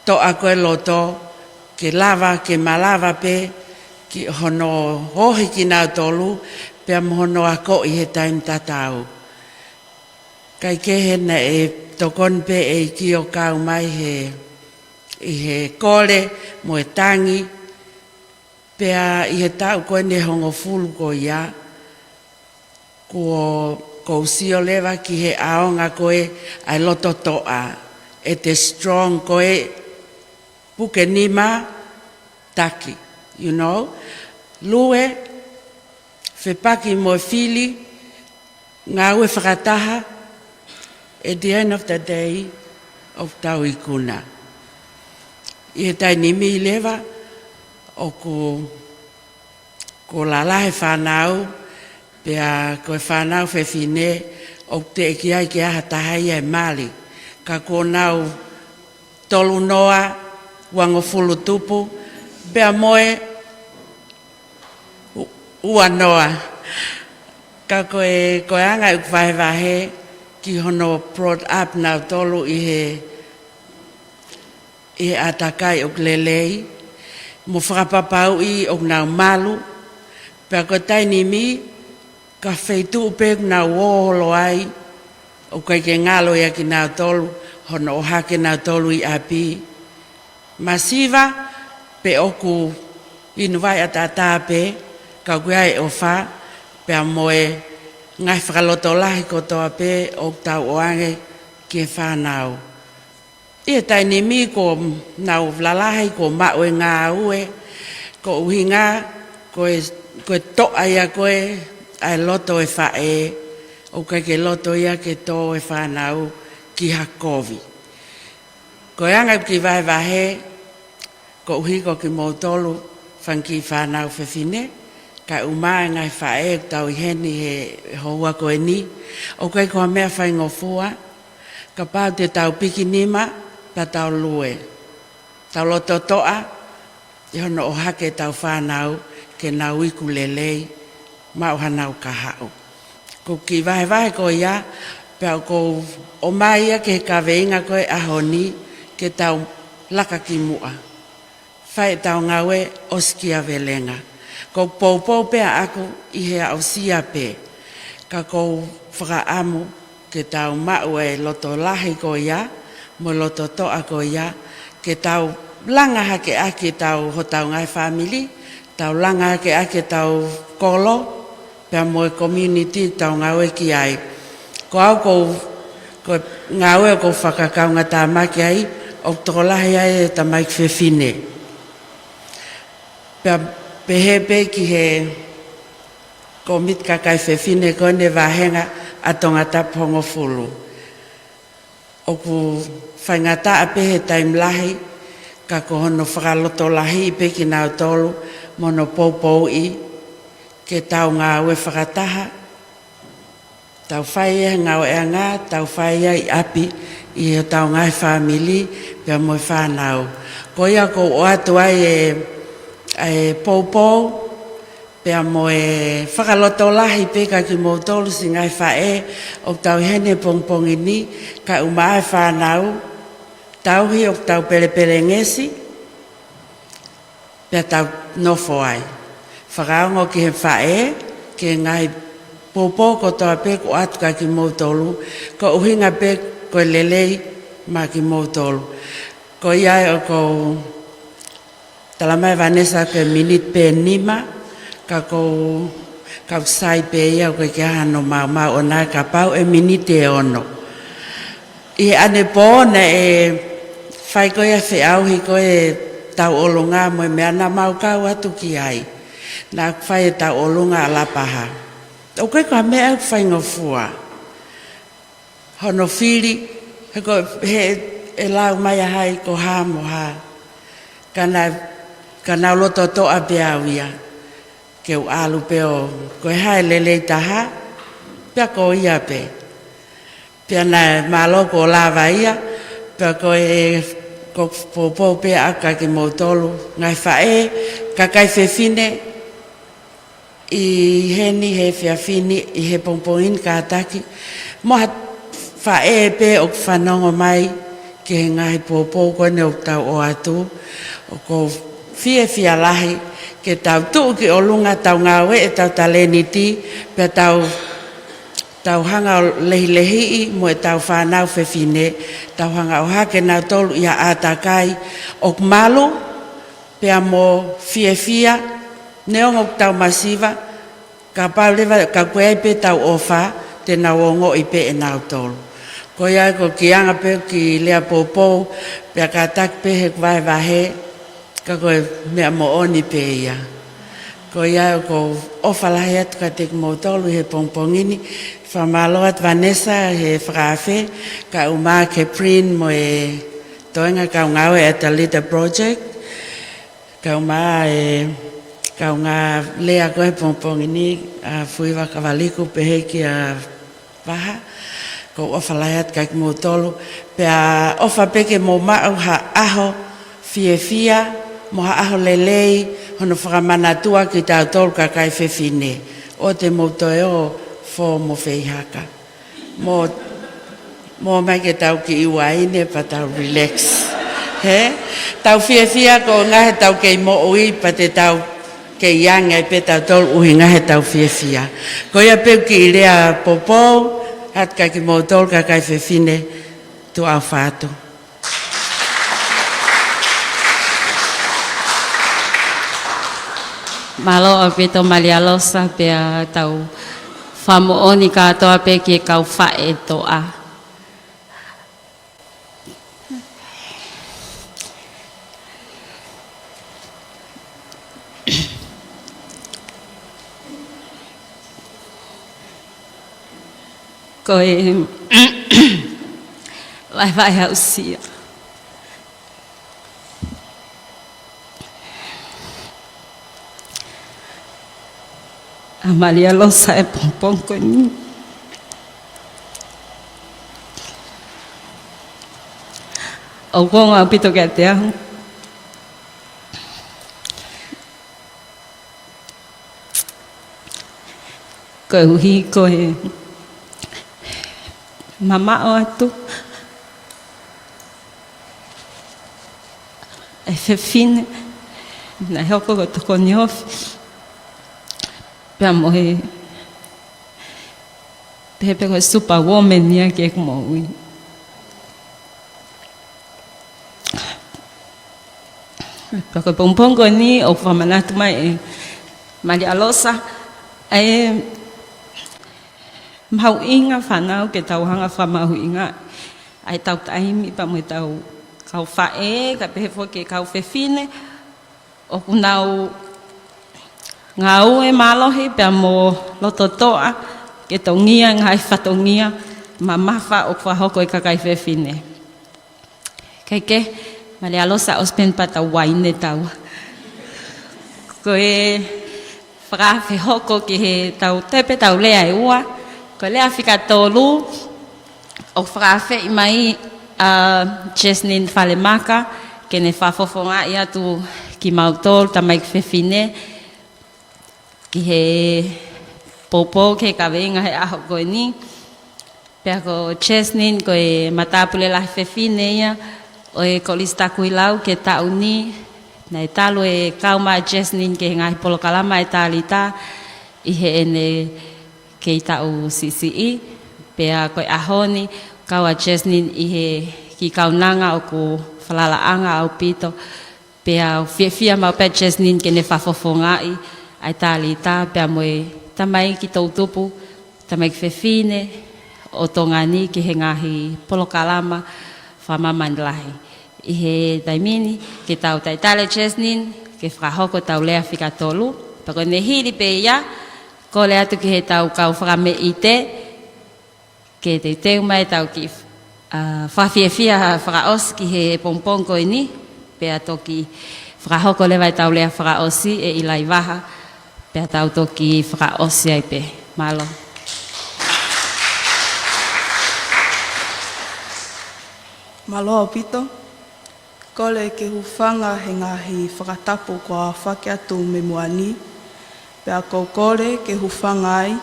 toʻa ko e loto, ke lava, ke malava pē, ki hono ohi kinautolu, pea mo hono akoʻi he taimi tatau. Kae kehe naʻe tokoni pē ʻEiki ʻo kau mai he, ʻi he kole, mo e tangi, pea ʻi he taʻu ko ʻeni ʻe hongofulu ko ia, kuo, kuo u sio leva ki he ʻaonga ko ē ʻa e loto toʻa, ʻe te strong ko e puke nima taki, you know, lue, fepaki mo e fili, ngāue fakataha, at the end of the day, ʻoku tau ikuna. ʻI he taimi ni leva, ʻoku, kuo lalahi e fānau, pea ko e fānau fefine, ʻoku teʻeki ai ke ʻi ai ha taha ia ʻe mali. Ka kuo nau tolu noa, uangofulu tupu, pea mo e u-, ua noa. Ka ko e, ko e anga ʻeku vahevahe ki hono brought up nautolu ʻi he, ʻi he ʻātakai ʻoku lelei, mo fakapapauʻi ʻoku nau malu, pea ko e taimi ni, ko e feituʻu pē ʻoku nau ō holo ai, ʻoku ʻikai ke ngalo ia kinautolu, hono ʻohake nautolu ʻi ʻapi. Masiva, pe ʻoku inu vai ʻataʻatā pē, ka ʻoku ʻi ai e ʻofa, pea mo e ngaahi fakalotolahi kotoa pē ʻoku tau ʻoange ki he fānau. ʻI he taimi ni kuo nau lalahi, kuo maʻu e ngāue, ko e ʻuhinga, ko e, ko e toʻa ia ko ē ʻa e loto e faʻē, ʻoku ʻikai ke loto ia ke tō e fānau ki ha kovi. Ko e anga ʻeku kiʻi vahevahe, koeʻuhi ko kimoutolu fanga kiʻi fānau fefine, kae ʻumaʻā e ngaahi faʻē ʻoku tau ʻi heni he houa ko ʻeni, ʻoku ʻikai ko ha meʻa faingofua, kapau te tau piki nima, pea tau lue. Tau loto toʻa, ʻi hono ʻohake ʻetau fānau, ke nau iku lelei, maʻu hanau kahaʻu. Ko e kiʻi vahevahe ko ia, pea ʻoku ou ʻomai ia ki he kaveinga ko e ʻaho ni, ke tau laka ki muʻa. Fai ʻetau ngāue ʻosikia e velenga. ʻOku ou poupou pē ʻaʻaku ʻi he aʻusia pē. Ka ʻoku ou fakaʻamu ke tau maʻu e loto lahi ko ia, mo e loto toʻa ko ia, ke tau langa hake ʻaki ʻetau, hotau ngaahi fāmili, tau langa hake ʻaki ʻetau kolo, pea mo e community ʻoku tau ngāue ki ai. Ko au ʻoku ou, ko e ngāue ʻoku ou fakakaungātāmaki ai, ʻoku tokolahi ai e tamaiki fefine. Pea pehē pē ki he kōmiti kakai fefine ko eni vāhenga ʻa Tongatapu hongofulu. ʻOku faingataʻa pē he taimi lahi, ka ko hono fakalotolahiʻi pē kinautolu mo hono poupouʻi ke tau ngāue fakataha, tau fai e ngāueʻanga, tau fai ia ʻi ʻapi, ʻi hotau ngaahi fāmili, pea mo e fānau. Ko ia ʻoku ou ʻoatu ai e, e poupou, pea mo e fakalotolahi pē kia kimoutolu siʻi ngaahi faʻē ʻoku tau ʻi heni he pongipongi ni, kae ʻumaʻā e fānau, tauhi ʻoku tau pelepelengesi, pea tau nofo ai. Fakaongo ki he faʻē, ki he ngaahi poupou kotoa pē ʻoku ʻoatu kia kimoutolu, ko e ʻuhinga pē ko e lelei maʻa kimoutolu. Ko ia ai ʻoku ou talamai ʻe Vanessa ko e miniti pē nima, ka ʻoku ou, ka ʻoku sai pē ia ʻoku ʻikai ke ʻi ai hano maumau ʻona, kapau ʻe miniti ʻe ono. ʻI he ʻanepō naʻe fai ko ia e feʻauhi ko e tauʻolunga mo e meʻa naʻa mau kau atu ki ai. Naʻa fai e tauʻolunga ʻa Lapaha. ʻOku ʻikai ko ha meʻa ʻoku faingofua hono fili, he ko, he ʻe lau mai ʻa hai ko hā mo hā. Ka naʻa, ka naʻa ku loto toʻa pē au ia ke u ʻalu pē ʻo, ko e hā e lelei taha, pea ko ia pē. Pea naʻe mālō kuo lava ia, pea ko e, ʻoku ou poupou pē ʻaʻaku kia kimoutolu, ngaahi faʻē, kakai fefine, ʻi heni he efiafi ni, ʻi he pongipongi ni kātaki, mo ha faʻē pē ʻoku fanongo mai ki he ngaahi poupou ko eni ʻoku tau ʻoatu, ʻoku ou fiefia lahi ke tau tuʻu ki ʻolunga, tau ngāueʻi ʻetau talēniti, pea tau, tau hanga ʻo lehilehiʻi mo ʻetau fānau fefine, tau hanga ʻo ʻohake kinautolu ʻi ha ʻātakai ʻoku malu, pea mo fiefia, neongo ʻoku tau masiva, kapau leva ka ʻoku ʻi ai pē ʻetau ʻofa, te nau ongoʻi pē ʻe nautolu. Ko ia ʻoku ou kiʻi anga pē ki he lea poupou, pea kātaki pē he vahevahe, ka ko e meʻa moʻoni pē ia. Ko ia ʻoku ou ʻofa lahi atu kiate kimoutolu he pongipongi ni, fakamālō atu Vanessa he fakaafe, kae ʻumaʻā Catherine mo e toenga kau ngāue ʻa e Talita Project, kae ʻumaʻā e kaungā lea ko ē he pongipongi ni, ʻa Fuiva Kavaliku pehē kia Vaha, ʻoku ou ʻofa lahi atu kiate kimoutolu, pea ʻofa pē ke mou maʻu ha ʻaho fiefia, mo ha ʻaho lelei, hono fakamanatua kitautolu kakai fefine, ʻoua te mou toe ō fō mo feihaka. Mou, mou ō mai ke tau kiʻi uaine pea tau relax. Hē? Tau fiefia koeʻuhi he tau kei moʻui pea te tau kei ange ai pē tautolu ʻuhinga he tau fiefia. Ko ia pē ʻeku kiʻi lea poupou, atu kiate kimoutolu kakai fefine, tuʻa ʻofa atu. Mālō ʻaupito Malia Losa pea tau fakamoʻoni kātoa pē ki he kau faʻē toʻa. Ko e vahevahe aʻusia. ʻA Malia Losa he pongipongi ko eni. ʻOku ongo ʻaupito kiate au. Koeʻuhi ko e mamaʻo atu e fefine naʻe hoko ko e tokoni ofi, pea mo e, pehē pē ko e superwoman ia ki heʻeku moʻui. Pea ko e pongipongi ko eni ʻoku fakamanatu mai ʻe Malia Losa ʻa e Mahuʻinga fānau ke tau hanga fakamahuʻinga ʻa e tau taimi pea mo e tau kau faʻē, kae pehē foki ki he kau fefine, ʻoku nau ngāue mālohi pea mo lototoʻa ke tongia e ngaahi fatongia mamafa ʻoku fakahoko ʻe he kakai fefine. Kehe, Malia Losa Ospen pea tau uaine tau. Ko e fakaafe hoko ki he tau tepe tau lea ʻe ua, ko e lea fika tolu, ʻoku fakaafeʻi mai ʻa Jesnine Falemaka, ke ne fakafofongaʻi atu kimautolu tamaiki fefine, ki he poupou ki he kaveinga he ʻaho ko eni. Pea ko Jesnine ko e matāpule lahi fefine ia ʻo e Kolisi Takuilau ki he taʻu ni. Naʻe talu e kau mai ʻa Jesnine ki he ngaahi polokalama ʻa e Talita ʻi heʻene kei taʻu siʻisiʻi. Pea ko e ʻaho ni kau ʻa Jesnine ʻi he kiʻi kaunanga ʻoku falalaʻanga ʻaupito. Pea ʻoku fiefia maʻu pē ʻa Jesnine ke ne fakafofongaʻi ʻa e Talita pea mo e tamaiki toʻutupu, tamaiki fefine ʻo Tonga ni ki he ngaahi polokalama fakamāmani lahi. ʻI he taimi ni, ke tau talitali ʻa Jesnine ke fakahoko ʻetau lea fika tolu. Pea ko ʻene hili pē ia, kole atu ki he tau kau fakameʻite, ke teuteu mai ʻetau kiʻi, ʻa, fakafiefia fakaʻosi ki he pongipongi ko eni, pea toki fakahoko leva ʻetau lea fakaʻosi ʻe ʻIlaivaha, pea tau toki fakaʻosi ai pē. Mālō. Mālō ʻaupito. Kole ke hūfanga he ngaahi fakatapu kuo aofaki atu mei muʻa ni, pea ʻoku ou kole ke hūfanga ai,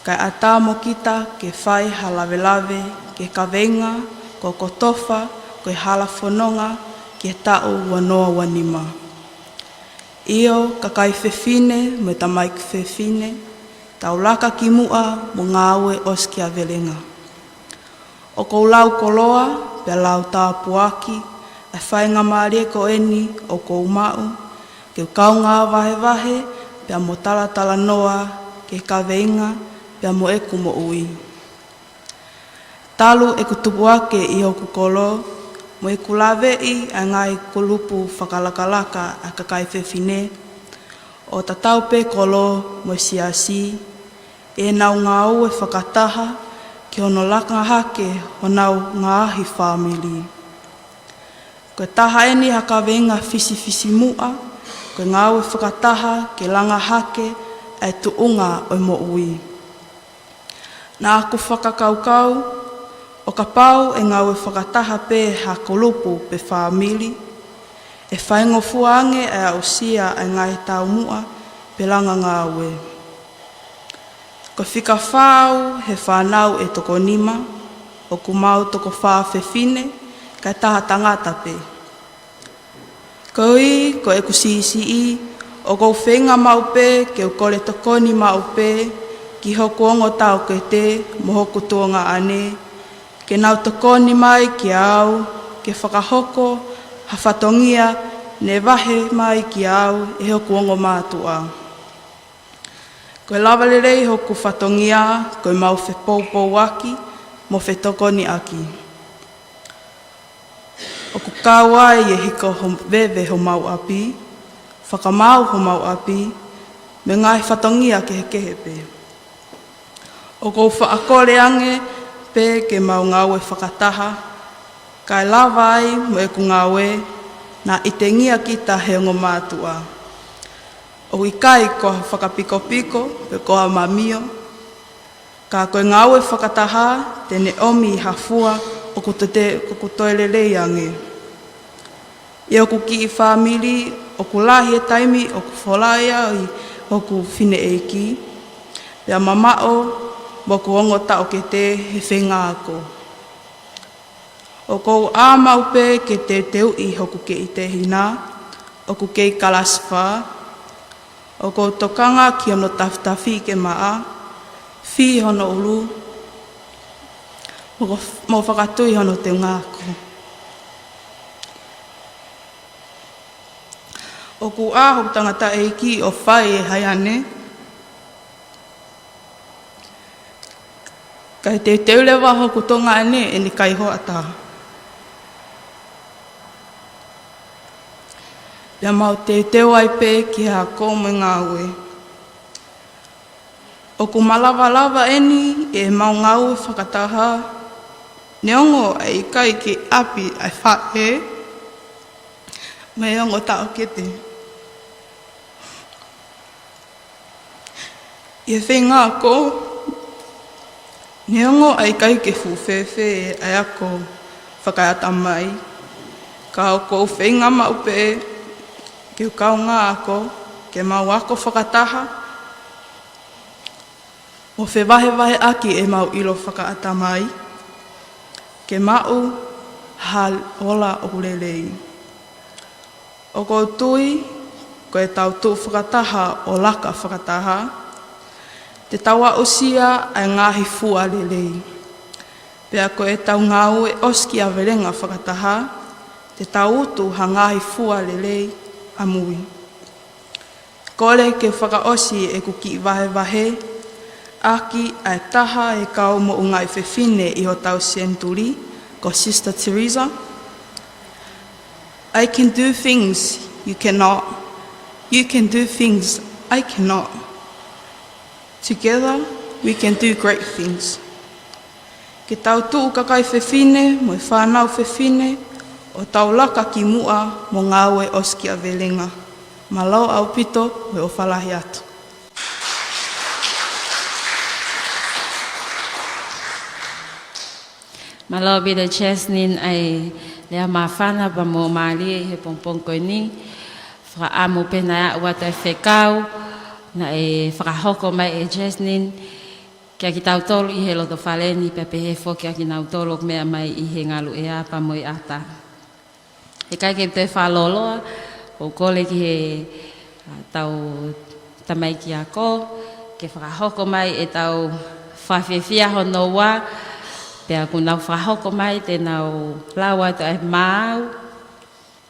kae ʻatā mo kita ke fai ha lavelave ki he kaveinga ko e Kotofa ko e Hala Fononga ki he taʻu ua noa ua nima. ʻIo, kakai fefine mo e tamaiki fefine, tau laka ki muʻa mo ngāue ʻosikiavelenga. ʻOku ou lau koloa pea lau tāpuaki ʻa e faingamālie ko eni ʻoku ou maʻu ke u kaungā vahevahe pea mo talatalanoa ki he kaveinga pea mo ʻeku moʻui. Talu ʻeku tupu hake ʻi hoku kolo mo ʻeku laveʻi ʻa e ngaahi kulupu fakalakalaka ʻa e kakai fefine, ʻo tatau pē kolo mo e siasi, ʻenau ngāue fakataha ki hono langa hake honau ngaahi fāmili. Ko e taha eni ha kaveinga fisifisimuʻa, ko e ngāue fakataha ke langa hake ʻa e tuʻunga ʻo e moʻui. Naʻa ku fakakaukau, ʻo kapau ʻe ngāue fakataha pē ha kulupu pe fāmili, ʻe faingofua ange ʻa e aʻusia ʻa e ngaahi taumuʻa pe langa ngāue. Ko e fika fā au he fānau ʻe toko nima, ʻoku mau toko fā fefine, kae taha tangata pē. Koeʻuhi ko ʻeku siʻisiʻi, ʻoku ou feinga maʻu pē ke u kole tokoni maʻu pē ki hoku ongo taʻokete mo hoku tuongaʻane, ke nau tokoni mai kiate au ke fakahoko ha fatongia ne vahe mai kiate au ʻe hoku ongo mātuʻa. Ko e lava lelei hoku fatongia ko e mau fepoupouaki mo fetokoniʻaki. ʻOku kau ai e hiko ho-, veve homau ʻapi, fakamaau homau ʻapi, mo e ngaahi fatongia kehekehe pē. ʻOku ou faʻa kole ange pē ke mau ngāue fakataha, kae lava ai mo ʻeku ngāue, naʻa ʻitengia kita he ongo mātuʻa. ʻOku ʻikai ko ha fakapikopiko pe ko ha mamio, ka ko e ngāue fakataha te ne ʻomi ha fua ʻoku te-, ʻoku toe lelei ange. ʻI hoku kiʻi fāmili, ʻoku lahi e taimi ʻoku fola ai hoku fineʻeiki, pea mamaʻo mo hoku ongo taʻokete he feinga ako. ʻOku ou ʻā maʻu pē ke teuteuʻi hoku kiʻi tehina, ʻoku kei kalasi fā, ʻoku ou tokanga ki hono tafitafiʻi ke maʻa, fī hono ʻulu, mo, mo fakatui hono teunga ako. ʻOku ʻā hoku tangataʻeiki ʻo fai e haiane, Kae teuteu leva hoku tonga ʻene ʻene kaihoʻata. Pea mau teuteu ai pē ki he ako mo e ngāue. ʻOku malava lava eni ʻemau ngāue fakataha, neongo ʻa e ʻikai ke ʻapi ʻa e faʻē mo e ongo taʻokete. ʻI he feinga ako, neongo ʻa e ʻikai ke fuʻu fēfē ʻa e ako fakaʻatamai, ka ʻoku ou feinga maʻu pē ke u kaungā ako, ke mau ako fakataha, ʻo fevahevaheʻaki ʻemau ʻilo fakaʻatamai, ke maʻu ha ola ʻoku lelei. ʻOku ou tui, ko ʻetau tuʻu fakataha ʻo laka fakataha, te tau aʻusia ʻa e ngaahi fua lelei. Pea ko ʻetau ngāue ʻosikiavelenga fakataha, te tau utu ha ngaahi fua lelei ʻamui. Kole ke fakaʻosi ʻeku kiʻi vahevahe ʻaki ʻa e taha e kau moʻungaʻi fefine ʻi hotau senituli, ko Sister Teresa. I can do things you cannot. You can do things I cannot. Together, we can do great things. Ke tau tuʻu kakai fefine mo e fānau fefine ʻo tau laka ki muʻa mo ngāue ʻosikiavelenga. Mālō ʻaupito mo e ʻofa lahi atu. Mālō ʻaupito Jasmine ʻa e lea māfana pea mo mālie ʻi he pongipongi ko eni. Fakaʻamu pē naʻe aʻu atu e fekau naʻe fakahoko mai ʻe Jasmine kia kitautolu ʻi he loto fale ni pea pehē foki kia kinautolu ʻoku meʻa mai ʻi he ngaluʻea pea mo e ʻata. He ʻikai ke toe fakalōloa, ʻoku ou kole ki he, ʻa, tau tamaiki ako, ke fakahoko mai ʻetau fakafiefia hono ua, pea kuo nau fakahoko mai te nau lau atu ʻa e maau,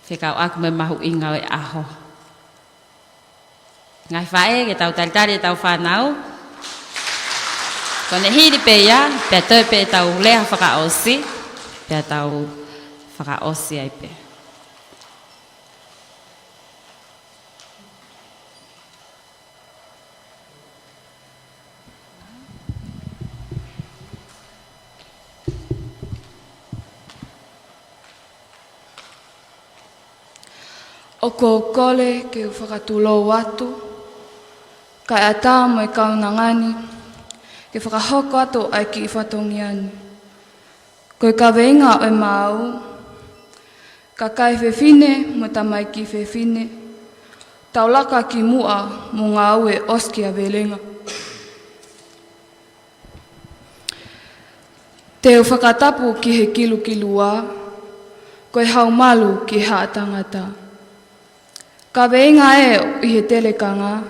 fekauʻaki mo e mahuʻinga ʻo e ʻaho. Ngaahi faʻē, ke tau talitali ʻetau fānau. Ko ʻene hili pē ia, pea toe pē ʻetau lea fakaʻosi, pea tau fakaʻosi ai pē. ʻOku ou kole ke u fakatulou atu, kae ʻatā mo e kaunanga ni, ke fakahoko atu ʻa e kiʻi fatongia ni. Ko e kaveinga ʻo e maau, kakai fefine mo tamaiki fefine, tau laka ki muʻa mo ngāue ʻosikiavelenga. Te u fakatapu ki he kilukilua, ko e haʻumalu ki he haʻa tangata. Kaveinga ē ʻi he telekanga,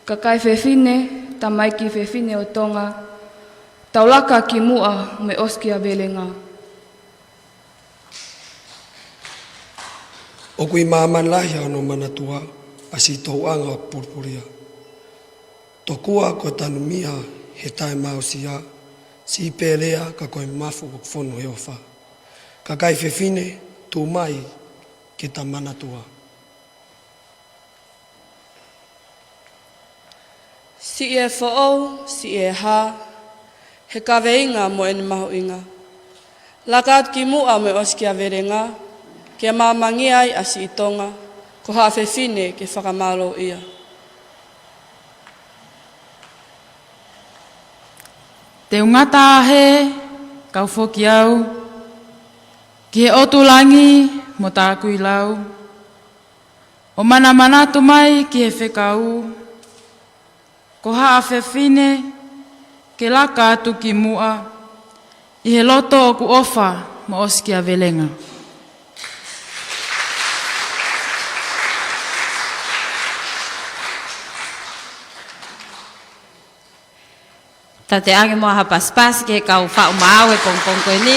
kakai fefine, tamaiki fefine ʻo Tonga, tau laka ki muʻa mo e ʻosikiavelenga. ʻOku ʻi māmani lahi ʻa hono manatua ʻa siʻi tōʻonga ʻoku pulipulia. Tokua ko e tanumia he taʻemāʻusia, siʻi pēlea ka ko e mafu ʻoku fonu he ʻofa. Kakai fefine, tuʻu mai ke ta manatua. Siʻi ʻe foʻou, siʻi ʻe hā, he kaveinga mo ʻene mahuʻinga. Laka atu ki muʻa mo e ʻosikiavelenga, ke māmangia ai ʻa siʻi Tonga, ko haʻa fefine ke fakamālōʻia. Te u ngata hē, kau foki au, ki he ʻotu langi mo taku ʻi lau. ʻO manamanatu mai ki he fekau, ko haʻa fefine ke laka atu ki muʻa, ʻi he loto ʻoku ʻofa mo ʻosikiavelenga. Tau toe ʻange muʻa ha pasipasi ki he kau faʻu maau he pongipongi ko eni.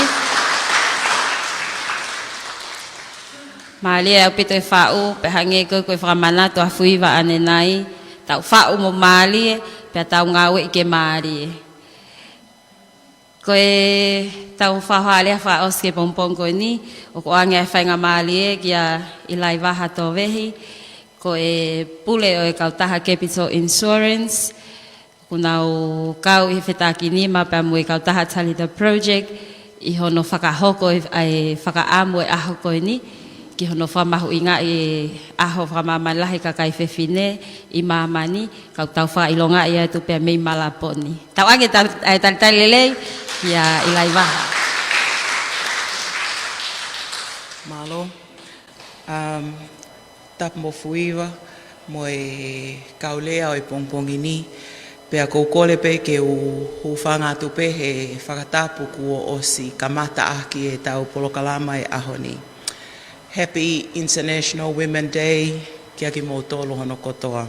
Mālie ʻaupito e faʻu, pea hangē ko e, ko e fakamanatu ʻa Fuiva ʻanenai, tau faʻu mo mālie, pea tau ngāueʻi ke mālie. Ko ʻetau fakahohaʻa lea fakaʻosi ki he pongipongi ko eni, ʻoku ʻoange ʻa e faingamālie kia ʻIlaivaha Tovehi, ko e pule ʻo e kautaha Capital Insurance, ʻoku nau kau ʻi he fetakinima pea mo e kautaha Talita Project, ʻi hono fakahoko e, ʻa e fakaʻamu e ʻaho ko eni, ki hono fakamahuʻingaʻi e ʻaho fakamāmani lahi kakai fefine ʻi māmani, ka ʻoku tau fakaʻilongaʻi atu pea mei Malaponi. Tau ʻoange ta-, ʻa e talitali lelei kia ʻIlaivaha. Mālō. Um, Tapu mo Fuiva, mo e kau lea ʻo e pongipongi ni, pea ʻoku ou kole pē ke u hūfanga atu pē he fakatapu kuo ʻosi kamata ʻaki ʻetau polokalama e ʻaho ni. Happy International Women's Day kia kimoutolu hono kotoa.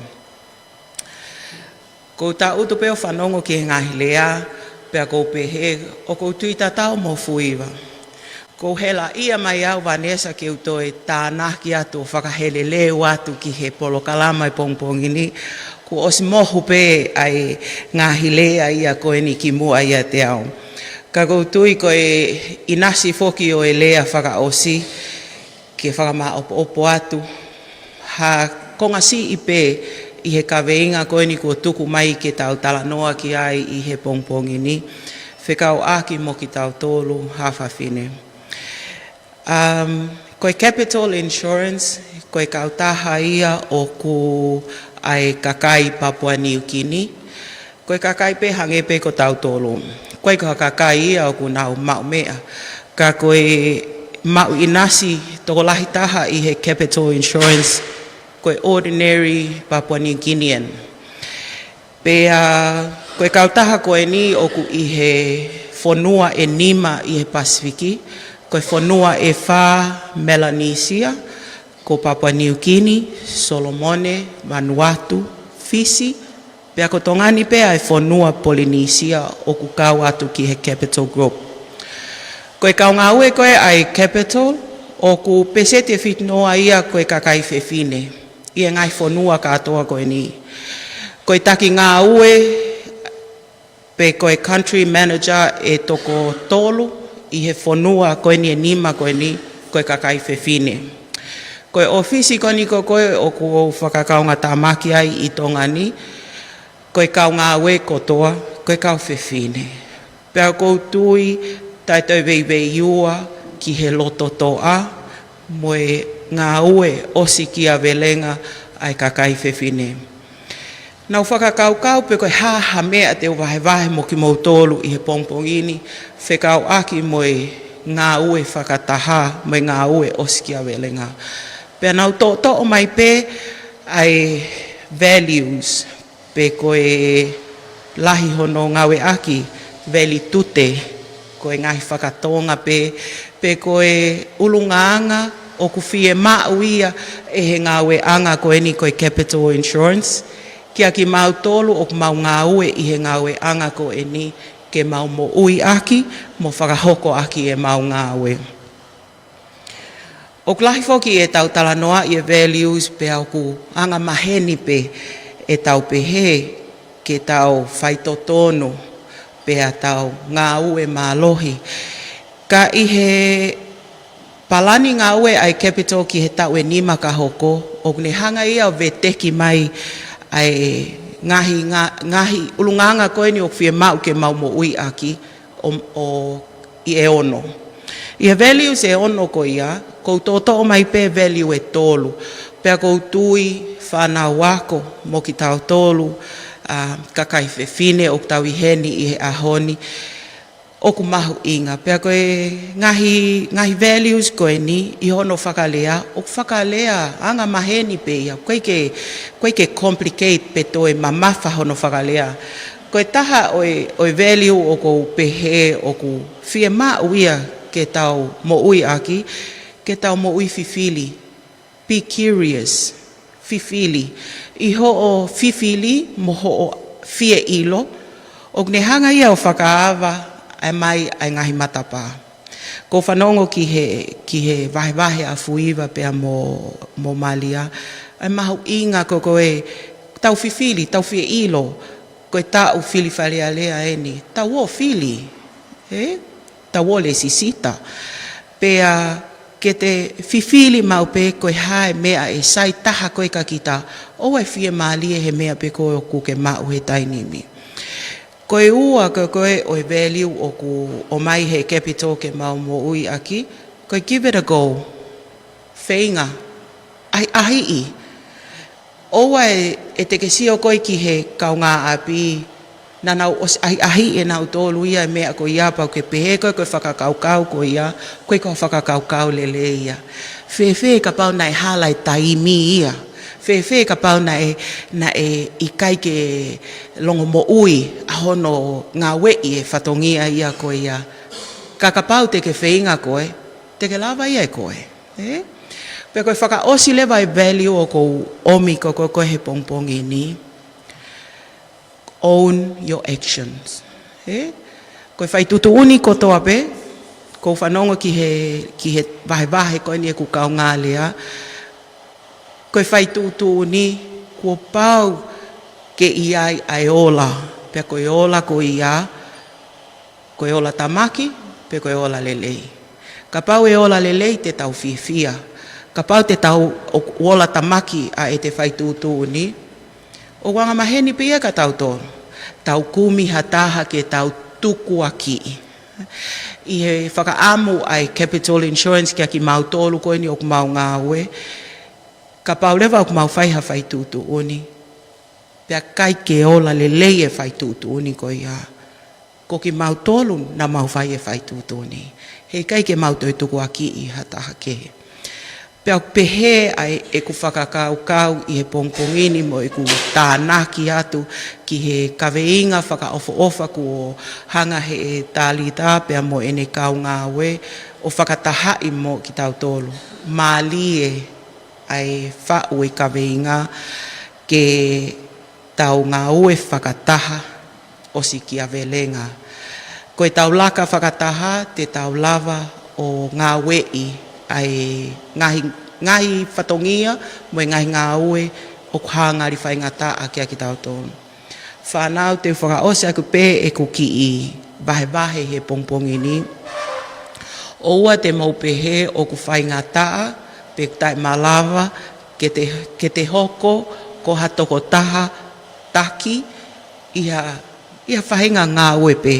ʻOku ou tangutu pē ʻo fanongo ki he ngaahi lea, pea ʻoku ou pehē, ʻoku ou tui tatau mo Fuiva. ʻOku ou helaʻia mai au Vanessa ke u toe tānaki atu ʻo fakaheleleu atu ki he polokalama e pongipongi ni, kuo ʻosi mohu pē ʻa e ngaahi lea ia ko eni kimuʻa ʻiate au. Ka ʻoku ou tui ko e ʻinasi foki ʻo e lea fakaʻosi, ke fakamāʻopoʻopo atu ha konga siʻi pē ʻi he kaveinga ko eni kuo tuku mai ke tau talanoa ki ai ʻi he pongipongi ni, fekauʻaki mo kitautolu haʻa fafine. Um, ko e Capital Insurance, ko e kautaha ia ʻoku ʻa e kakai Papua Niu Kini, ko e kakai pē hangē pē ko tautolu. ʻIkai ko ha kakai ia ʻoku nau maʻu meʻa. Ka ko e maʻu ʻinasi tokolahi taha ʻi he Capital Insurance, ko e ordinary Papua New Guinean. Pea ko e kautaha ko eni ʻoku ʻi he fonua ʻe nima ʻi he Pasifiki, ko e fonua ʻe fā Melanesia, ko Papua Niu Kini, Solomone, Vanuatu, Fisi, pea ko Tonga ni pē ʻa e fonua Polinisia ʻoku kau atu ki he Capital Group. Ko e kau ngāue ko ē ʻa e Capital, ʻoku peseti ʻe fitu noa ia ko e kakai fefine ʻi he ngaahi fonua kātoa ko eni. Ko e taki ngāue pe ko e country manager ʻe toko tolu ʻi he fonua ko eni ʻe nima ko eni ko e kakai fefine. Ko e ʻōfisi ko eni ko ē ʻoku ou fakakaungātāmaki ai ʻi Tonga ni, ko e kau ngāue kotoa, ko e kau fefine. Pea ʻoku ou tui taʻe toe veiveiua ki he loto toʻa mo e ngāue ʻosikiavelenga ʻa e kakai fefine. Naʻa ku fakakaukau pe ko e hā ha meʻa te u vahevahe mo kimoutolu ʻi he pongipongi ni, fekauʻaki mo e ngāue fakataha, mo e ngāue ʻosikiavelenga. Pea naʻa ku toʻotoʻo mai pē ʻa e values, pe ko e lahi hono ngāueʻaki, value tute, ko e ngaahi fakatonga pē, pe ko e ʻulungaanga ʻoku fiemaʻu ia ʻe he ngāueʻanga ko eni ko e Capital Insurance, kia kimautolu ʻoku mau ngāue ʻi he ngāueʻanga ko eni ke mau moʻui ʻaki, mo fakahoko ʻaki ʻemau ngāue. ʻOku lahi foki ʻetau talanoaʻi e values pea ʻoku anga maheni pē ʻetau pehē ke tau faitotonu pea tau ngāue mālohi. Ka ʻi he palani ngāue ʻa e Capital ki he taʻu ʻe nima ka hoko, ʻoku ne hanga ia ʻo veteki mai ʻa e ngaahi, ngā-, ngaahi ʻulungaanga ko eni ʻoku fiemaʻu ke mau moʻui ʻaki ʻo, ʻo ʻi he ono. ʻI he values ʻe ono ko ia, ʻoku ou toʻotoʻo mai pē value ʻe tolu. Pea ʻoku ou tui fānau ako mo kitautolu, ʻa, kakai fefine ʻoku tau ʻi heni ʻi he ʻaho ni, ʻoku mahuʻinga. Pea ko e ngaahi, ngaahi values ko eni ʻi hono fakalea, ʻoku fakalea anga maheni pē ia. ʻIkai ke, ʻikai ke complicate pe toe mamafa hono fakalea. Ko e taha ʻo e, ʻo e value ʻoku ou pehē ʻoku fiemaʻu ia ke tau moʻui ʻaki, ke tau moʻui fifili. Be curious, fifili. ʻI hoʻo fifili mo hoʻo fie ʻilo, ʻoku ne hanga ia ʻo fakaava ʻa e mai ʻa e ngaahi matapā. ʻOku ou fanongo ki he, ki he vahevahe ʻa Fuiva pea mo, mo Malia, ʻa e mahuʻinga ko ē ko e tau fifili, tau fie ʻilo, ko e taʻu fili Fale Alea eni, tau ō fili. He? Tau ō lēsisita. Pea ke te fifili maʻu pē ko e hā e meʻa ʻe sai taha ko ē kia kita, ʻoua ʻe fiemālie he meʻa pē ko ē ʻoku ke maʻu he taimi ni. Ko e ua ko ē ʻo e value ʻoku ʻomai he capital ke mau moʻui ʻaki, ko e give it a go. Feinga. ʻAhiʻahiʻi. ʻOua ʻe, ʻe te ke sio koe ki he kaungāʻapi, naʻa nau ʻosi ʻahiʻahiʻi ʻe nautolu ia e meʻa ko ia, pau ke pehē ko ē ko e fakakaukau ko ia, ko e ko e fakakaukau lelei ia. Fēfē kapau naʻe hala e taimi ia. Fēfē kapau naʻe, naʻe ʻikai ke longomoʻui ʻa hono ngāueʻi e fatongia ia ko ia. Ka kapau te ke feinga koe, te ke lava ia ʻe koe. Ē? Pea ko e fakaʻosi leva e value ʻoku ou ʻomi ko ē ko ē he pongipongi ni. Own your actions. Ē? Ko e fai tuʻutuʻuni kotoa pē, ʻoku ou fanongo ki he, ki he vahevahe ko eni ʻeku kaungā lea. Ko e fai tuʻutuʻuni, kuo pau ke ʻi ai ʻa e ola. Pea ko e ola ko ia, ko e ola tāmaki, pe ko e ola lelei. Kapau ʻe ola lelei te tau fiefia. Kapau te tau ʻo, ola tāmaki ʻa e te fai tuʻutuʻuni, ʻoku angamaheni pē ia kia tautolu. Tau kumi ha taha ke tau tukuakiʻi. ʻI he fakaʻamu ʻa e capital insurance kia kimautolu ko eni ʻoku mau ngāue, kapau leva ʻoku mau fai ha fai tuʻutuʻuni, pea ʻikai ke ola lelei e fai tuʻutuʻuni ko ia, ko kimautolu naʻa mau fai e fai tuʻutuʻuni. Heʻikai ke mau toe tukuakiʻi ha taha kehe. Pea ʻoku pehē ʻa e, ʻeku fakakaukau ʻi he pongipongi ni mo ʻeku tānaki atu ki he kaveinga fakaʻofoʻofa kuo hanga he talita pea mo ʻene kaungāue ʻo fakatahaʻi mo kitautolu. Mālie ʻa e faʻu e kaveinga ke tau ngāue fakataha ʻo sikia velenga. Ko e tau laka fakataha te tau lava ʻo ngāueʻi ʻa e ngaahi, ngaahi fatongia mo e ngaahi ngāue ʻoku hā ngali faingataʻa kia kitautolu. Fānau, te u fakaʻosi ʻaku pē ʻeku kiʻi vahevahe he pongipongi ni. ʻOua te mou pehē ʻoku faingataʻa pe taʻemalava ke te, ke te hoko ko ha tokotaha taki ʻi ha, ʻi ha faʻahinga ngāue pē,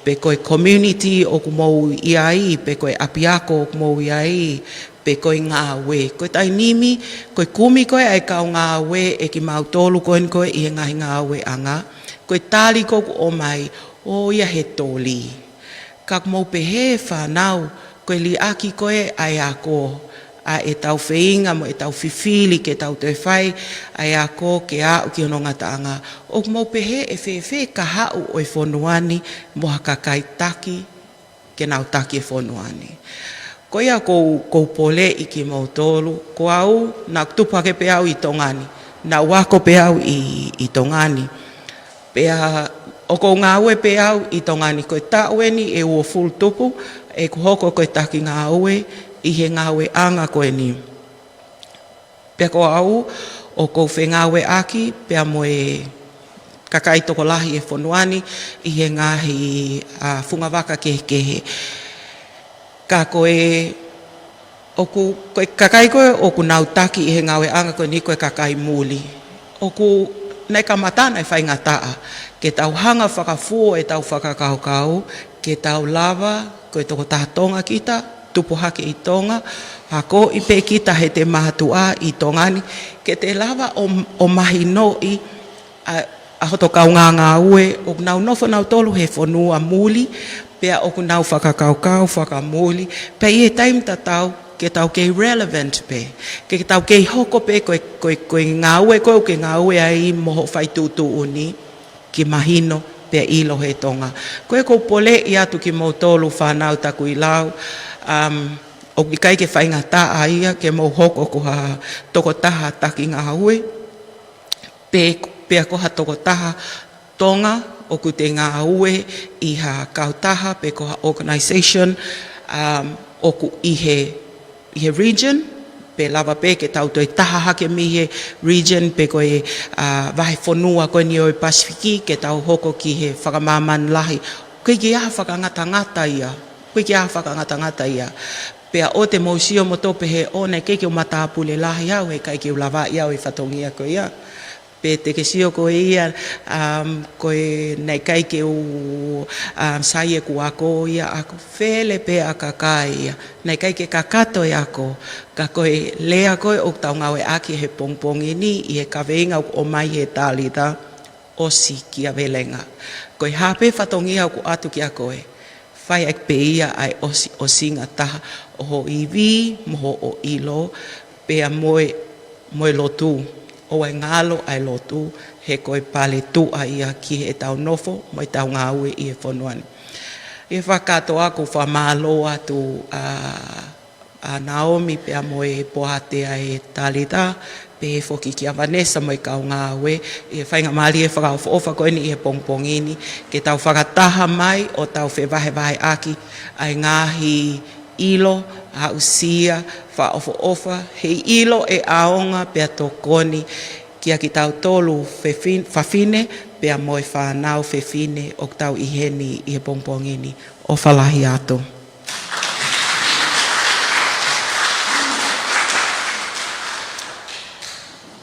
pe ko e community ʻoku mou ʻi ai, pe ko e ʻapiako ʻoku mou ʻi ai, pe ko e ngāue. Ko e taimi ni, ko e kumi ko ē ʻa e kau ngāue ʻe kimautolu ko eni ko ē ʻi he ngaahi ngāueʻanga. Ko e tali ko ē ʻoku ʻomai, ʻo ia he toli. Ka ʻoku mou pehē fānau, ko e liʻaki ko ē ʻa e ako, ʻa e tau feinga mo e tau fifili ke tau toe fai ʻa e ako ke aʻu ki hono ngataʻanga. ʻOku mou pehē ʻe fēfē ka haʻu ʻo e fonua ni mo ha kakai taki ke nau taki e fonua ni. Ko ia ʻoku ou, ʻoku ou poleʻi kimoutolu, ko au, naʻa ku tupu hake pē au ʻi Tonga ni, naʻa ku ako pē au ʻi, ʻi Tonga ni. Pea ʻoku ou ngāue pē au ʻi Tonga ni, ko e taʻu eni ʻe uofulu tupu ʻeku hoko ko e taki ngāue ʻi he ngāueʻanga ko eni. Pea ko au ʻoku ou fengāueʻaki pea mo e kakai tokolahi e fonua ni ʻi he ngaahi, ʻa, fungavaka kehekehe. Ka ko e ʻoku, ko e kakai ko ē ʻoku nau taki ʻi he ngāueʻanga ko eni ko e kakai muli. ʻOku, naʻe kamata naʻe faingataʻa ke tau hanga fakafuo e tau fakakaukau, ke tau lava, ko e tokotaha Tonga kita, tupu hake ʻi Tonga, akoʻi pē kita he te mātuʻa ʻi Tonga ni, ke te lava ʻo, ʻo mahinoʻi ʻa, ʻa hoto kaungāngāue, ʻoku nau nofo nautolu he fonua muli, pea ʻoku nau fakakaukau fakamuli, pea ʻi he taimi tatau, ke tau kei relevant pē, ke tau kei hoko pē ko e, ko e, ko e ngāue ko ē ʻoku ke ngāue ai mo hoʻo fai tuʻutuʻuni, ke mahino pea ʻilo he Tonga. Ko ia ʻoku ou poleʻi atu kimoutolu fānau Takuilau, um, ʻoku ʻikai ke faingataʻa ia ke mou hoko ko ha tokotaha taki ngāue, pe, pea ko ha tokotaha Tonga ʻoku te ngāue ʻi ha kautaha pe ko ha organization, um, ʻoku ʻi he, ʻi he region, pe lava pē ke tau toe taha hake mei he region pe ko e, ʻa, vahefonua ko eni ʻo e Pasifiki ke tau hoko ki he fakamāmani lahi ʻOku ʻikai ke ʻi ai ha fakangatangata ia. ʻOku ʻikai ke ʻi ai ha fakangatangata ia. Pea ʻoua te mou sio mo tō pehē ʻo naʻe ʻikai ke u matāpule lahi au, heʻikai ke u lavaʻi au e fatongia ko ia. Pe te ke sio ko ia, um, ko e naʻe ʻikai ke u, um, sai ʻeku ako ia, ʻaku fele pē ʻa e kakai ia. Naʻe ʻikai ke kakato e ako, ka ko e lea ko ē ʻoku tau ngāueʻaki he pongipongi ni ʻi he kaveinga ʻoku ʻomai he Talita, ʻosi kia Velenga. Ko e hā pē fatongia ʻoku ʻatu kia koe, fai ʻaki pē ia ʻa e ʻosi, ʻosinga taha ʻo ho ivi mo hoʻo ʻilo, pea mo e, mo e lotu. ʻOua ʻe ngalo ʻa e lotu, he ko e paletuʻa ia ki heʻetau nofo mo ʻetau ngāue ʻi he fonua ni. ʻI he fakakātoa ʻoku ou fakamālō atu ʻa ʻa Naomi pea mo e poate ʻa e Talita, pehē foki kia Vanessa mo e kau ngāue, ʻi he faingamālie fakaʻofoʻofa ko eni ʻi he pongipongi ni, ke tau fakataha mai ʻo tau fevahevaheʻaki ʻa e ngaahi ʻilo, aʻusia, fakaʻofoʻofa, heiʻilo ʻe ʻaonga pea tokoni kia kitautolu fefin-, fafine, pea mo e fānau fefine ʻoku tau ʻi heni ʻi he pongipongi ni. ʻOfa lahi atu.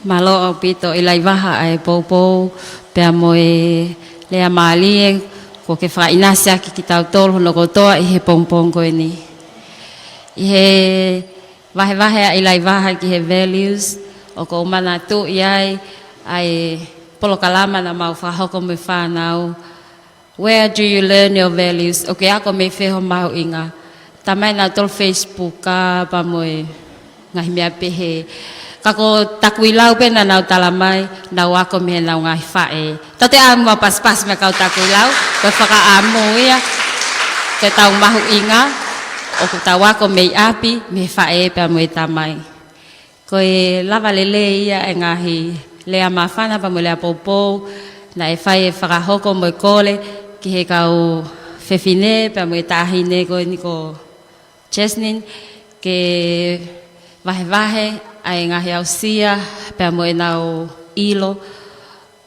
Mālō ʻaupito ʻIlaivaha ʻa e poupou pea mo e lea mālie kuo ke fakaʻinasi ʻaki kitautolu hono kotoa ʻi he pongipongi ko eni. ʻI he vahevahe ʻa ʻIlaivaha ki he values, ʻoku ou manatuʻi ai ʻa e polokalama naʻa mau fakahoko mo e fānau, Where do you learn your values? ʻOku ke ako mei fē ho mahuʻinga? Talamai ʻe nautolu Facebook ka pea mo e ngaahi meʻa pehē. Ka ko Takuilau pē naʻa nau talamai, nau ako mei heʻenau ngaahi faʻē. Taute ʻamu ʻo pasipasi mo e kau Takuilau, ko e fakaʻamu ia, ko ʻetau mahuʻinga, ʻoku tau ako mei ʻapi, mei he faʻē pea mo e tamai. Ko e lava lelei ia e ngaahi lea māfana pea mo e lea poupou, naʻe fai e fakahoko mo e kole ki he kau fefine pea mo e taʻahine ko eni ko Jesnine, ke vahevahe ʻa e ngaahi aʻusia pea mo ʻenau ʻilo,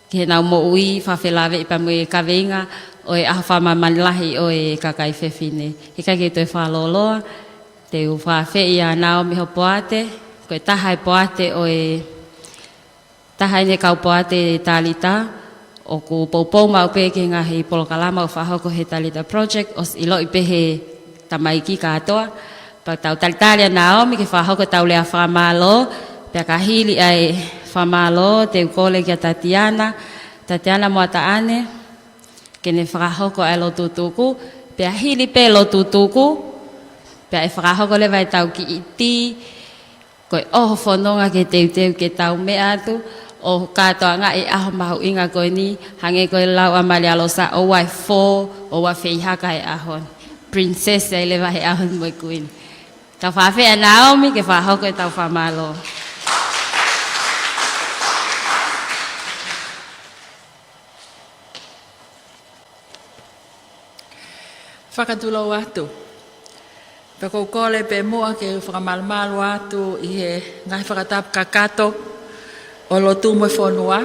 ki heʻenau moʻui, fakafelāveʻi pea mo e kaveinga ʻo e ʻaho fakamāmani lahi ʻo e kakai fefine. Heʻikai ke toe fakalōloa, te u fakaafeʻi ʻa Naomi Hopoate, ko e taha e poate ʻo e, taha eni e kau poate Talita, ʻoku poupou maʻu pē ki he ngaahi polokalama ʻoku fakahoko he Talita Project, ʻosi ʻiloʻi pē he tamaiki kātoa. Pea tau talitali ʻa Naomi ke fakahoko ʻetau lea fakamālō, pea ka hili ʻa e fakamālō, te u kole kia Tatiana, Tatiana Moataʻane, ke ne fakahoko ʻa e lotu tuku, pea hili pē lotu tuku, pea ʻe fakahoko leva ʻetau kiʻi tī, ko e ʻoho fononga ke teuteu ke tau meʻa atu, ʻo kātoangaʻi e ʻaho mahuʻinga ko eni, hangē ko e lau ʻa Malia Losa, ʻoua ʻe fō, ʻoua ʻe feihaka he ʻaho ni. Princess ai leva he ʻaho ni mo e Kuini. Tau fakaafeʻi ʻa Naomi ke fakahoko ʻetau fakamālō. Fakatulou atu. Pea ʻoku ou kole pē muʻa ke u fakamalumalu atu ʻi he ngaahi fakatapu kakato ʻo e lotu mo e fonua,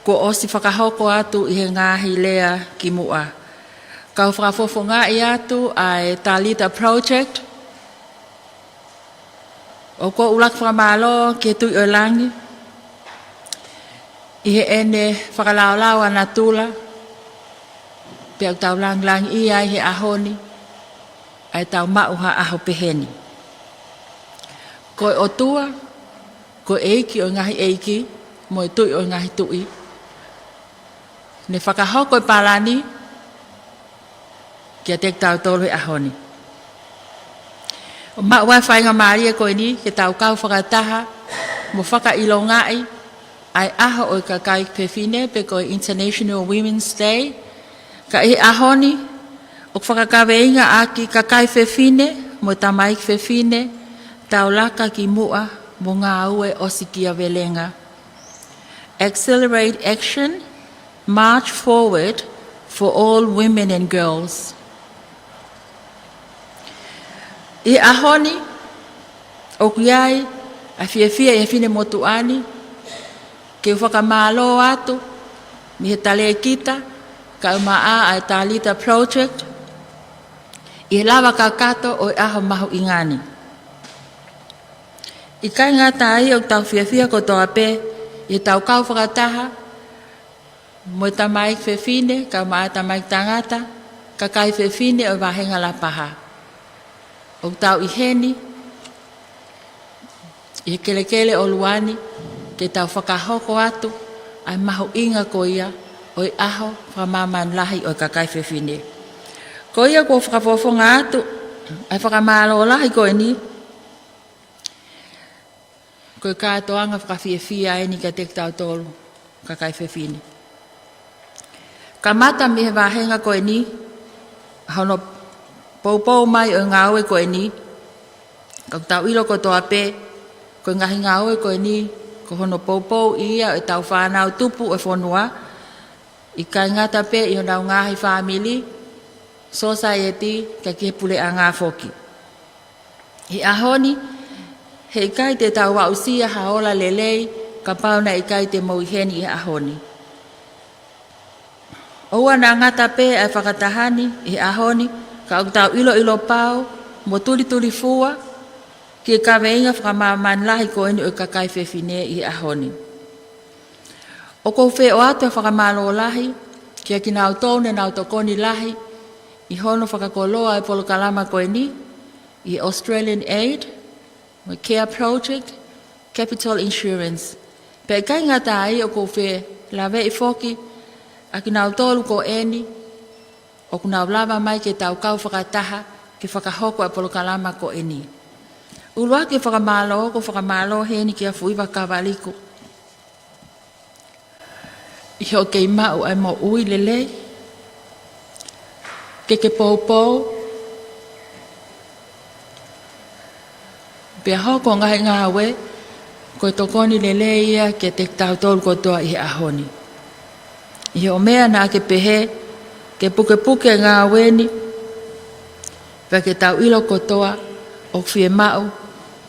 kuo ʻosi fakahoko atu ʻi he ngaahi lea kimuʻa. Kau fakafofongaʻi atu ʻa e Talita Project, ʻoku ou ʻuluaki fakamālō ki he Tuʻi ʻo e Langi, ʻi heʻene fakalaolao ʻa natula, pea ʻoku tau langilangiʻia ai he ʻaho ni, ʻa ʻetau maʻu ha ʻaho pehē ni. Ko e ʻOtua, ko e ʻEiki ʻo e ngaahi ʻeiki, mo e Tuʻi ʻo e ngaahi tuʻi, ne fakahoko e palani kiate kitautolu he ʻaho ni. ʻO maʻu ʻa e faingamālie ko eni ke tau kau fakataha mo fakaʻilongaʻi ʻa e ʻaho ʻo e kakai fefine pe ko e International Women's Day. Ka ʻi he ʻaho ni, ʻoku fakakaveinga ʻaki kakai fefine mo e tamaiki fefine, tau laka ki muʻa mo ngāue ʻosi kia Velenga. Accelerate action, march forward for all women and girls. ʻI he ʻaho ni, ʻoku ʻi ai ʻa e fiefia ʻi he finemotuʻa ni, ke u fakamālō atu mei he talēkita, kae ʻumaʻā ʻa e Talita Project ʻi he lava kakato ʻo e ʻaho mahuʻinga ni. ʻIkai ngata ai, ʻoku tau fiefia kotoa pē ʻi heʻetau kau fakataha mo e tamaiki fefine kae ʻumaʻā tamaiki tangata, kakai fefine ʻo e vāhenga Lapaha. ʻOku tau ʻi heni ʻi he kelekele ʻo Luani ke tau fakahoko atu ʻa e mahuʻinga ko ia ʻo e ʻaho fakamāmani lahi ʻo e kakai fefine. Ko ia kuo fakafofonga atu ʻa e fakamālō lahi ko eni, ko e kātoanga fakafiefia eni kiate kitautolu kakai fefine. Kamata mei he vāhenga ko eni, hono poupou mai ʻo e ngāue ko eni, ka ʻoku tau ʻilo kotoa pē ko e ngaahi ngāue ko eni ko hono poupou ia ʻo ʻetau fānau tupu ʻo e fonua, ʻikai ngata pē ʻi honau ngaahi fāmili, sōsaieti, ka ki he puleʻanga foki. ʻI he ʻaho ni, heʻikai te tau aʻusia ha ola lelei kapau naʻe ʻikai te mou ʻi heni ʻi he ʻaho ni. ʻOua naʻa ngata pē ʻa e fakataha ni ʻi he ʻaho ni, ka ʻoku tau ʻiloʻilo pau mo tulitulifua ki he kaveinga fakamāmani lahi ko eni ʻo e kakai fefine ʻi he ʻaho ni. ʻOku ou fie ʻoatu ʻa e fakamālō lahi kiate kinautolu ne nau tokoni lahi ʻi hono fakakoloa ʻa e polokalama ko eni, ʻi he Australian Aid, mo e Care Project, Capital Insurance. Pea ʻikai ngata ai, ʻoku ou fie laveʻi foki ʻa kinautolu ko eni ʻoku nau lava mai ke tau kau fakataha ke fakahoko ʻa e polokalama ko eni. ʻUluaki ʻo e fakamālō, ʻoku ou fakamālō heni kia Fuiva Kavaliku ʻi hoʻo kei maʻu ʻa e moʻui lelei, ke ke poupou, pea hoko hoʻo ngaahi ngāue ko e tokoni lelei ia kiate kitautolu kotoa ʻi he ʻaho ni. ʻI hoʻo meʻa naʻa ke pehē ke pukepuke e ngāue ni, pea ke tau ʻilo kotoa ʻoku fiemaʻu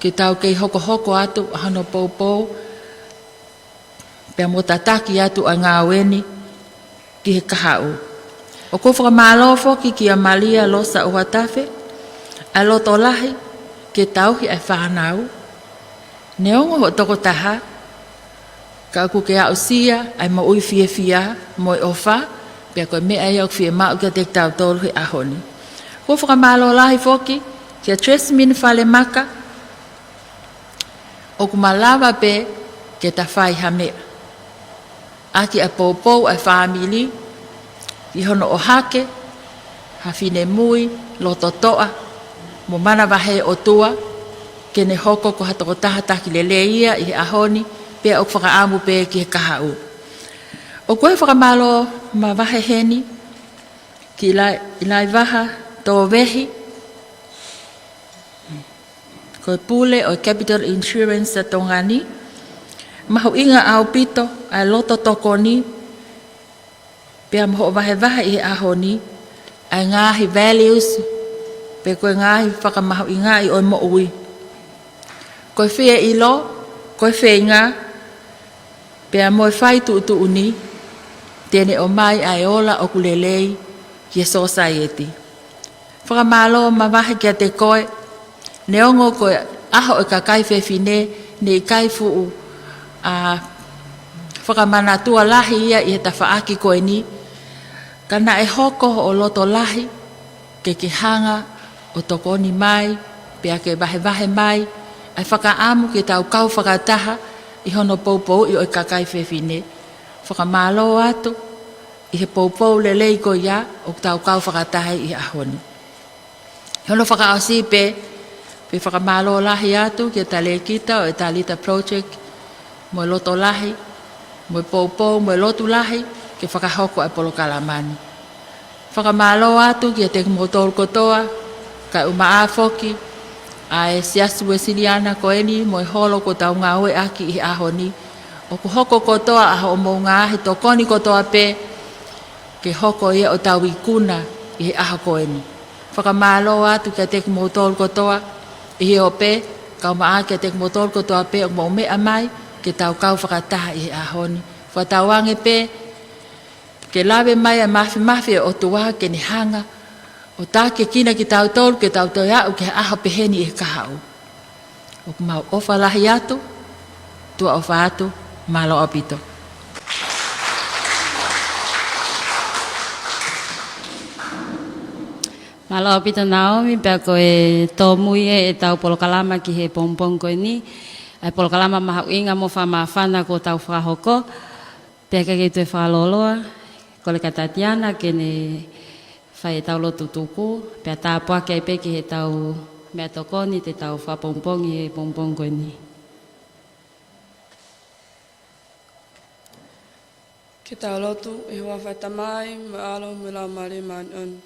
ke tau kei hokohoko atu ʻa hono poupou, pea mo tataki atu ʻa e ngāue ni ki he kahaʻu. ʻOku ou fakamālō foki kia Malia Losa ʻUhatafe, ʻa e loto lahi ke tauhi ʻa e fānau. Neongo hoʻo tokotaha, ka ʻoku ke aʻusia ʻa e moʻui fiefia mo e ʻofa, pea ko e meʻa ia ʻoku fiemaʻu kiate kitautolu he ʻaho ni. ʻOku ou fakamālō lahi foki kia Jasmine Falemaka, ʻoku malava pē ke ta fai ha meʻa ʻaki ʻa e poupou ʻa e fāmili, ʻi hono ʻohake ha finemui lototoʻa mo manavahē ʻOtua, ke ne hoko ko ha tokotaha taki lelei ia ʻi he ʻaho ni, pea ʻoku fakaʻamu pē ki he kahaʻu. ʻOku ou fakamālō makehe heni ki Lai-, Laivaha Tōvehi, ko e pule ʻo e Capital Insurance ʻa Tonga ni. Mahuʻinga ʻaupito ʻa e loto tokoni, pea mo hoʻo vahevahe ʻi he ʻaho ni ʻa e ngaahi values, pe ko e ngaahi fakamahuʻingaʻi ʻo e moʻui. Ko e fie ʻilo, ko e feinga, pea mo e fai tuʻutuʻuni, te ne ʻomai ʻa e ola ʻoku lelei ki he sōsaieti. Fakamālō makehe kiate koe, neongo ko e ʻaho ʻo e kakai fefine, ne ʻikai fuʻu, ā, fakamanatua lahi ia ʻi he tafaʻaki ko eni, ka naʻe hoko hoʻo loto lahi ke ke hanga ʻo tokoni mai, pea ke vahevahe mai ʻa e fakaʻamu ke tau kau fakataha ʻi hono poupouʻi ʻo e kakai fefine. Fakamālō atu ʻi he poupou lelei ko ia ʻoku tau kau fakataha ʻi he ʻaho ni. ʻI hono fakaʻosi pē, pea fakamālō lahi atu ki he talēkita ʻo e Talita Project, mo e loto lahi, mo e poupou, mo e lotu lahi ke fakahoko ʻa e polokalama ni. Fakamālō atu kiate kimoutolu kotoa, kae ʻumaʻā foki ʻa e Siasi Uēsiliana ko eni mo e holo ʻoku tau ngāueʻaki ʻi he ʻaho ni. ʻOku hoko kotoa ʻa hoʻomou ngaahi tokoni kotoa pē ke hoko ia ʻo tau ikuna ʻi he ʻaho ko eni. Fakamālō atu kiate kimoutolu kotoa ʻi he ope, kae ʻumaʻā kiate kimoutolu kotoa pē ʻoku mou meʻa mai ke tau kau fakataha ʻi he ʻaho ni. Fakatauange pē Ke lave mai ʻa e māfimafi ʻo e ʻOtua ke ne hanga ʻo tākiekina kitautolu ke tau toe aʻu ki he ʻaho peheni ʻi he kahaʻu. ʻOku mau ʻofa lahi atu, tuʻa ʻofa atu, mālō ʻaupito. Mālō ʻaupito Naomi, pea ko e tōmui ē ʻetau polokalama ki he pongipongi ko eni, ʻa e polokalama mahuʻinga mo fakamāfana kuo tau fakahoko, pea ʻikai ke u toe fakalōloa, kole kia Tatiana ke ne fai ʻetau lotu tuku, pea tāpuaki ai pē ki heʻetau meʻatokoni te tau fakapongipongi he pongipongi ko eni. Ke tau lotu. ʻI he huafa ʻo e Tamai, mo e ʻAlo, mo e Laumālie Māʻoniʻoni.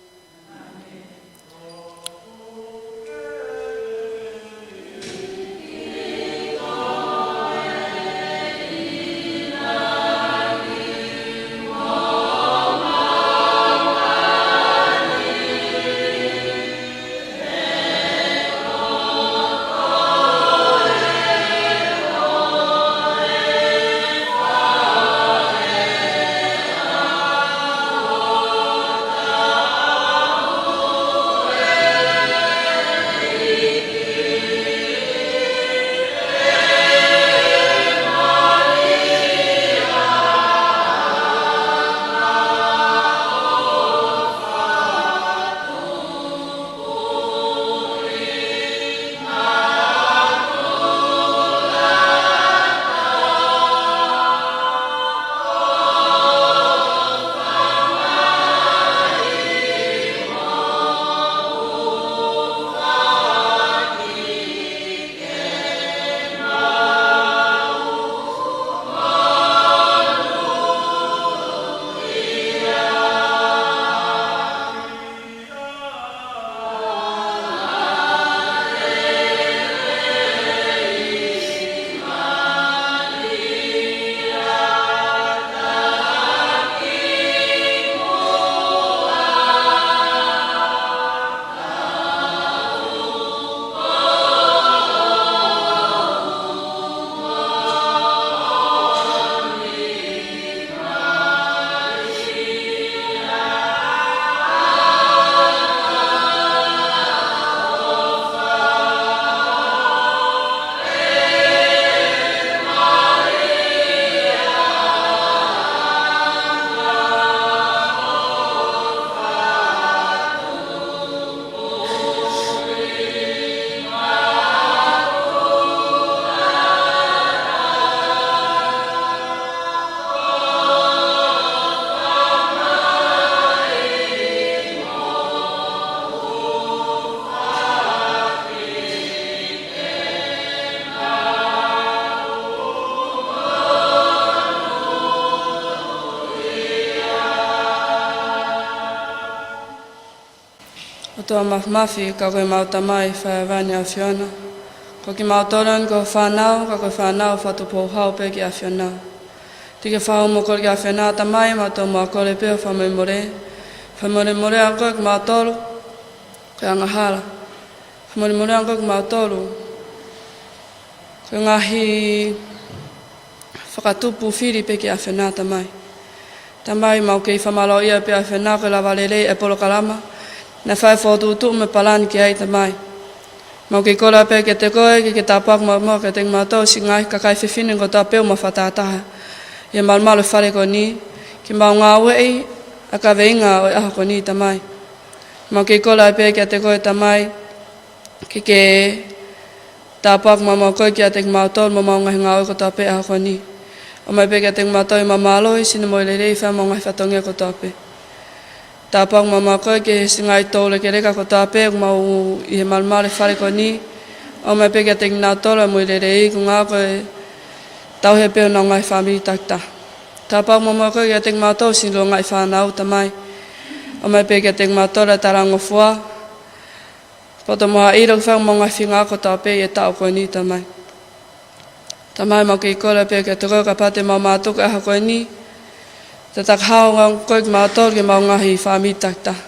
ʻOtua Māfimafi, ka ko ʻemau Tamai ʻi he fai ʻa e ʻAfiona. Ko kimautolu eni ko e fānau, ka ko e fānau fakatupu houhau pē ki he ʻAfiona. Teʻeki ke fai mo kole ki he ʻAfiona Tamai, mau tomuʻa kole pē ho fakamolemole. Fakamolemoleʻi ʻa koe kimautolu, ko e angahala. Fakamolemoleʻi ʻa koe kimautolu, ko e ngaahi fakatupu fili pē ki he ʻAfiona Tamai. Tamai, mau kei fakamālōʻia pē ʻAfiona ko e lava lelei e polokalama naʻe fai e fokotuʻutuʻu mo e palani ki ai Tamai. Mau kei kole pē kiate koe ke ke tāpuakiʻi maʻu kiate kimautolu siʻi ngaahi kakai fefine kotoa pē ʻoku mau fakatātā ʻi he malumalu ʻo e fale ko eni, ke mau ngāueʻi ʻa e kaveinga ʻo e ʻaho ko eni Tamai. Mau kei kole pē kiate koe Tamai, ke ke tāpuakiʻi maʻu koe kiate kimautolu mo ʻemau ngaahi ngāue kotoa pē ʻaho ko eni. ʻOmai pē kiate kimautolu ʻemau mālohi, sino mo e lelei ʻi he fai ʻemau ngaahi fatongia kotoa pē. Tāpuakiʻi maʻu koe ki he siʻi ngaahi toulekeleka kotoa pē ʻoku mau ʻi he malumalu ʻo e fale ko eni. ʻOmai pē kiate kinautolu ʻemau lelei koeʻuhi ko e tauhi pē honau ngaahi fāmili takitaha. Tāpuakiʻi maʻu koe kiate kimautolu siʻi luongoʻi fānau Tamai. ʻOmai pē kiate kimautolu ʻa e talangofua, poto mo ha ʻilo ke fai ʻemau ngaahi feinga kotoa pē ʻi he taʻu ko eni Tamai. Tamai, mau kei kole pē kiate koe kapau te mau mātuku he ʻaho ko eni, tataki hao ange koe kimautolu ki heʻemau ngaahi fāmili takitaha.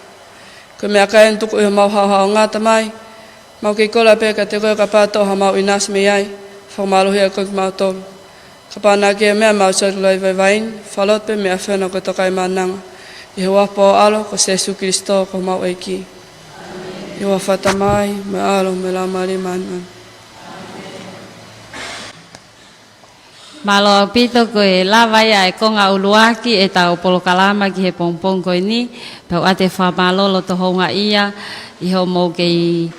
Ko e meʻakai eni tuku ʻi homau haohaoʻanga Tamai, mau kei kole pē kiate koe kapau te u ʻomai ha ʻinasi mei ai, fakamālohia koe kimautolu. Kapau naʻa ke meʻa maʻau ʻi he loto vaivai ni, fai lotu pē mei he ʻAfiona ko e Tokaimaʻananga. ʻI he huafa ho ʻAlo ko Sēsū Kilisitō ko homau ʻEiki. ʻI he huafa ʻo e Tamai, mo e ʻAlo, mo e Laumālie Māʻoniʻoni. Mālō ʻaupito, ko e lava ia e konga ʻuluaki ʻetau polokalama ki he pongipongi ko eni, pea ʻoatu e fakamālō loto houngaʻia ʻi hoʻomou kei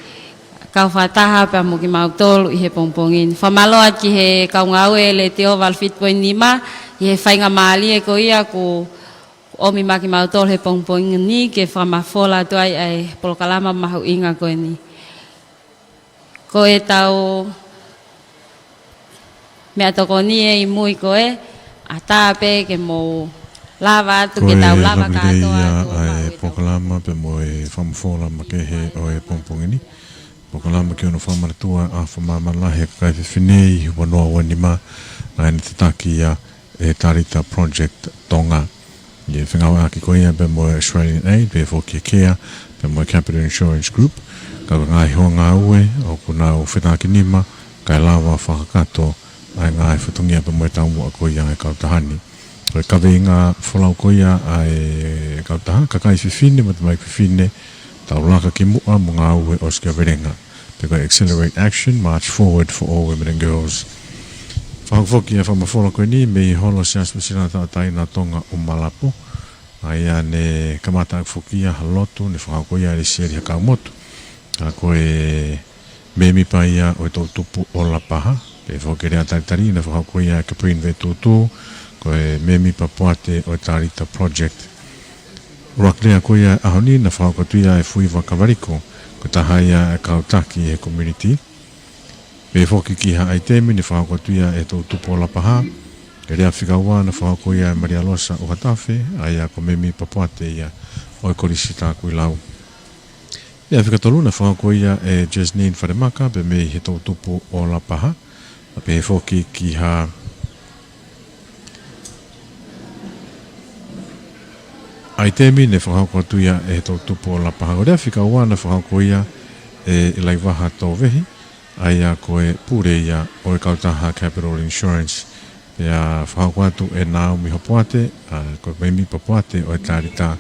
kau fakataha pea mo kimautolu ʻi he pongipongi ni. Fakamālō atu ki he kau ngāue Letiō valu fitu poini nima, ʻi he faingamālie ko ia kuo ʻomi maʻa kimautolu he pongipongi ni ke fakamafola atu ai ʻa e polokalama mahuʻinga ko eni. Ko ʻetau meʻatokoni ē ʻi mui ko ē, ʻatā pē ke mou lava atu ke tau lava kātoa atu ʻa e polokalama pea mo e fakamafola makehe ʻo e pongipongi ni. Polokalama ki hono fakamanatua ʻa e fakamāmani lahi ʻa e kakai fefine ʻi he ua noa ua nima, ʻa ē naʻe tataki ia ʻe he Talita Project Tonga. ʻI he fengāueʻaki ko ia pea mo e Australian Aid, pea foki ʻe Care, pea mo e Capital Insurance Group, ka ko e ngaahi hoa ngāue ʻoku nau fetakinima kae lava fakakakato ʻa e ngaahi fatongia pea mo e taumuʻa ko ia ʻa e kautaha ni. Ko e kaveinga folau ko ia ʻa e kautaha, kakai fefine mo e tamaiki fefine, tau laka ki muʻa mo ngāue ʻosikiavelenga. Pea ko e Accelerate Action, March Forward for All Women and Girls. Fakahoko foki ʻa e fakamafola ko eni mei he Holo Siasi Fakasilataʻataina Tonga ʻo Malapo. ʻA ia ne kamata ʻaki foki ia ha lotu ne fakahoko ia ʻe Lesieli Hakaumotu. ʻA ko e mēmipa ia ʻo e toʻutupu ʻo Lapaha. Pea foki e lea talitali ne fakahoko ia ʻe Caprin Vetutu, ko e mēmipa poate ʻo e Talita Project. ʻUluaki lea ko ia ʻaho ni naʻe fakahoko atu ia ʻe Fuiva Kavaliko, ko e taha ia e kau taki he community. Pea foki ki ha ʻaitemi ne fakahoko atu ia ʻe he toʻutupu ʻo Lapaha. Ko e lea fika ua naʻe fakahoko ia ʻe Malia Losa ʻUhatafe, ʻa ia ko e mēmipa poate ia ʻo e Kolisi Takuilau. Lea fika tolu naʻe fakahoko ia ʻe Jesnine Falemaka pea mei he toʻutupu ʻo Lapaha. Pea foki ki ha ʻaitemi ne fakahoko atu ia ʻe he toʻutupu ʻo Lapaha. Ko e lea fika ua naʻe fakahoko ia ʻe ʻIlaivaha Tovehi, ʻa ia ko e pule ia ʻo e kautaha Capital Insurance. Pea fakahoko atu ʻe Naomi Hopoate, ʻa, ko e mēmipa poate ʻo e Talita,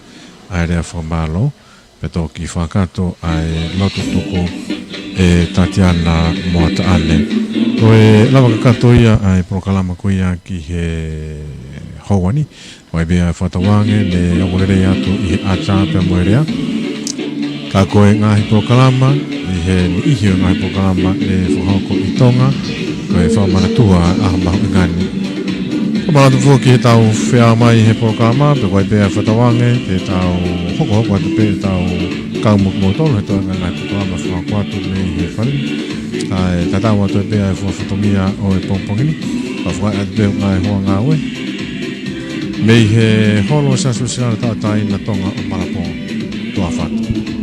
ʻa e lea fakamālō. Pea toki fakakakato ʻa e lotu tuku ʻe Tatiana Moataʻane. Ko e lava kakato ia ʻa e polokalama ko ia ki he houa ni. Ko ia pē ʻa e fakatauange ne ongo lelei atu ʻi he ʻata pea mo e lea. Ka ko e ngaahi polokalama, ʻi he niʻihi ʻo e ngaahi polokalama ne fakahoko ʻi Tonga, ko e fakamanatua ʻa e ʻaho mahuʻinga ni. Ka malatu foki he tau feʻao mai he polokalama, pea ko ia pē ʻa e fakatauange, te tau hokohoko atu pē ʻetau kau mo kimoutolu he toenga e ngaahi polokalama fakahoko atu mei he fale. Kae tatau atu pē ʻa e fua fatongia ʻo e pongipongi ni, ka fakaʻatu pē ʻa e ngaahi hoa ngāue. Mei he Holo Siasi Fakasilataʻataina Tonga ʻo Malapo, tuʻa ʻofa atu.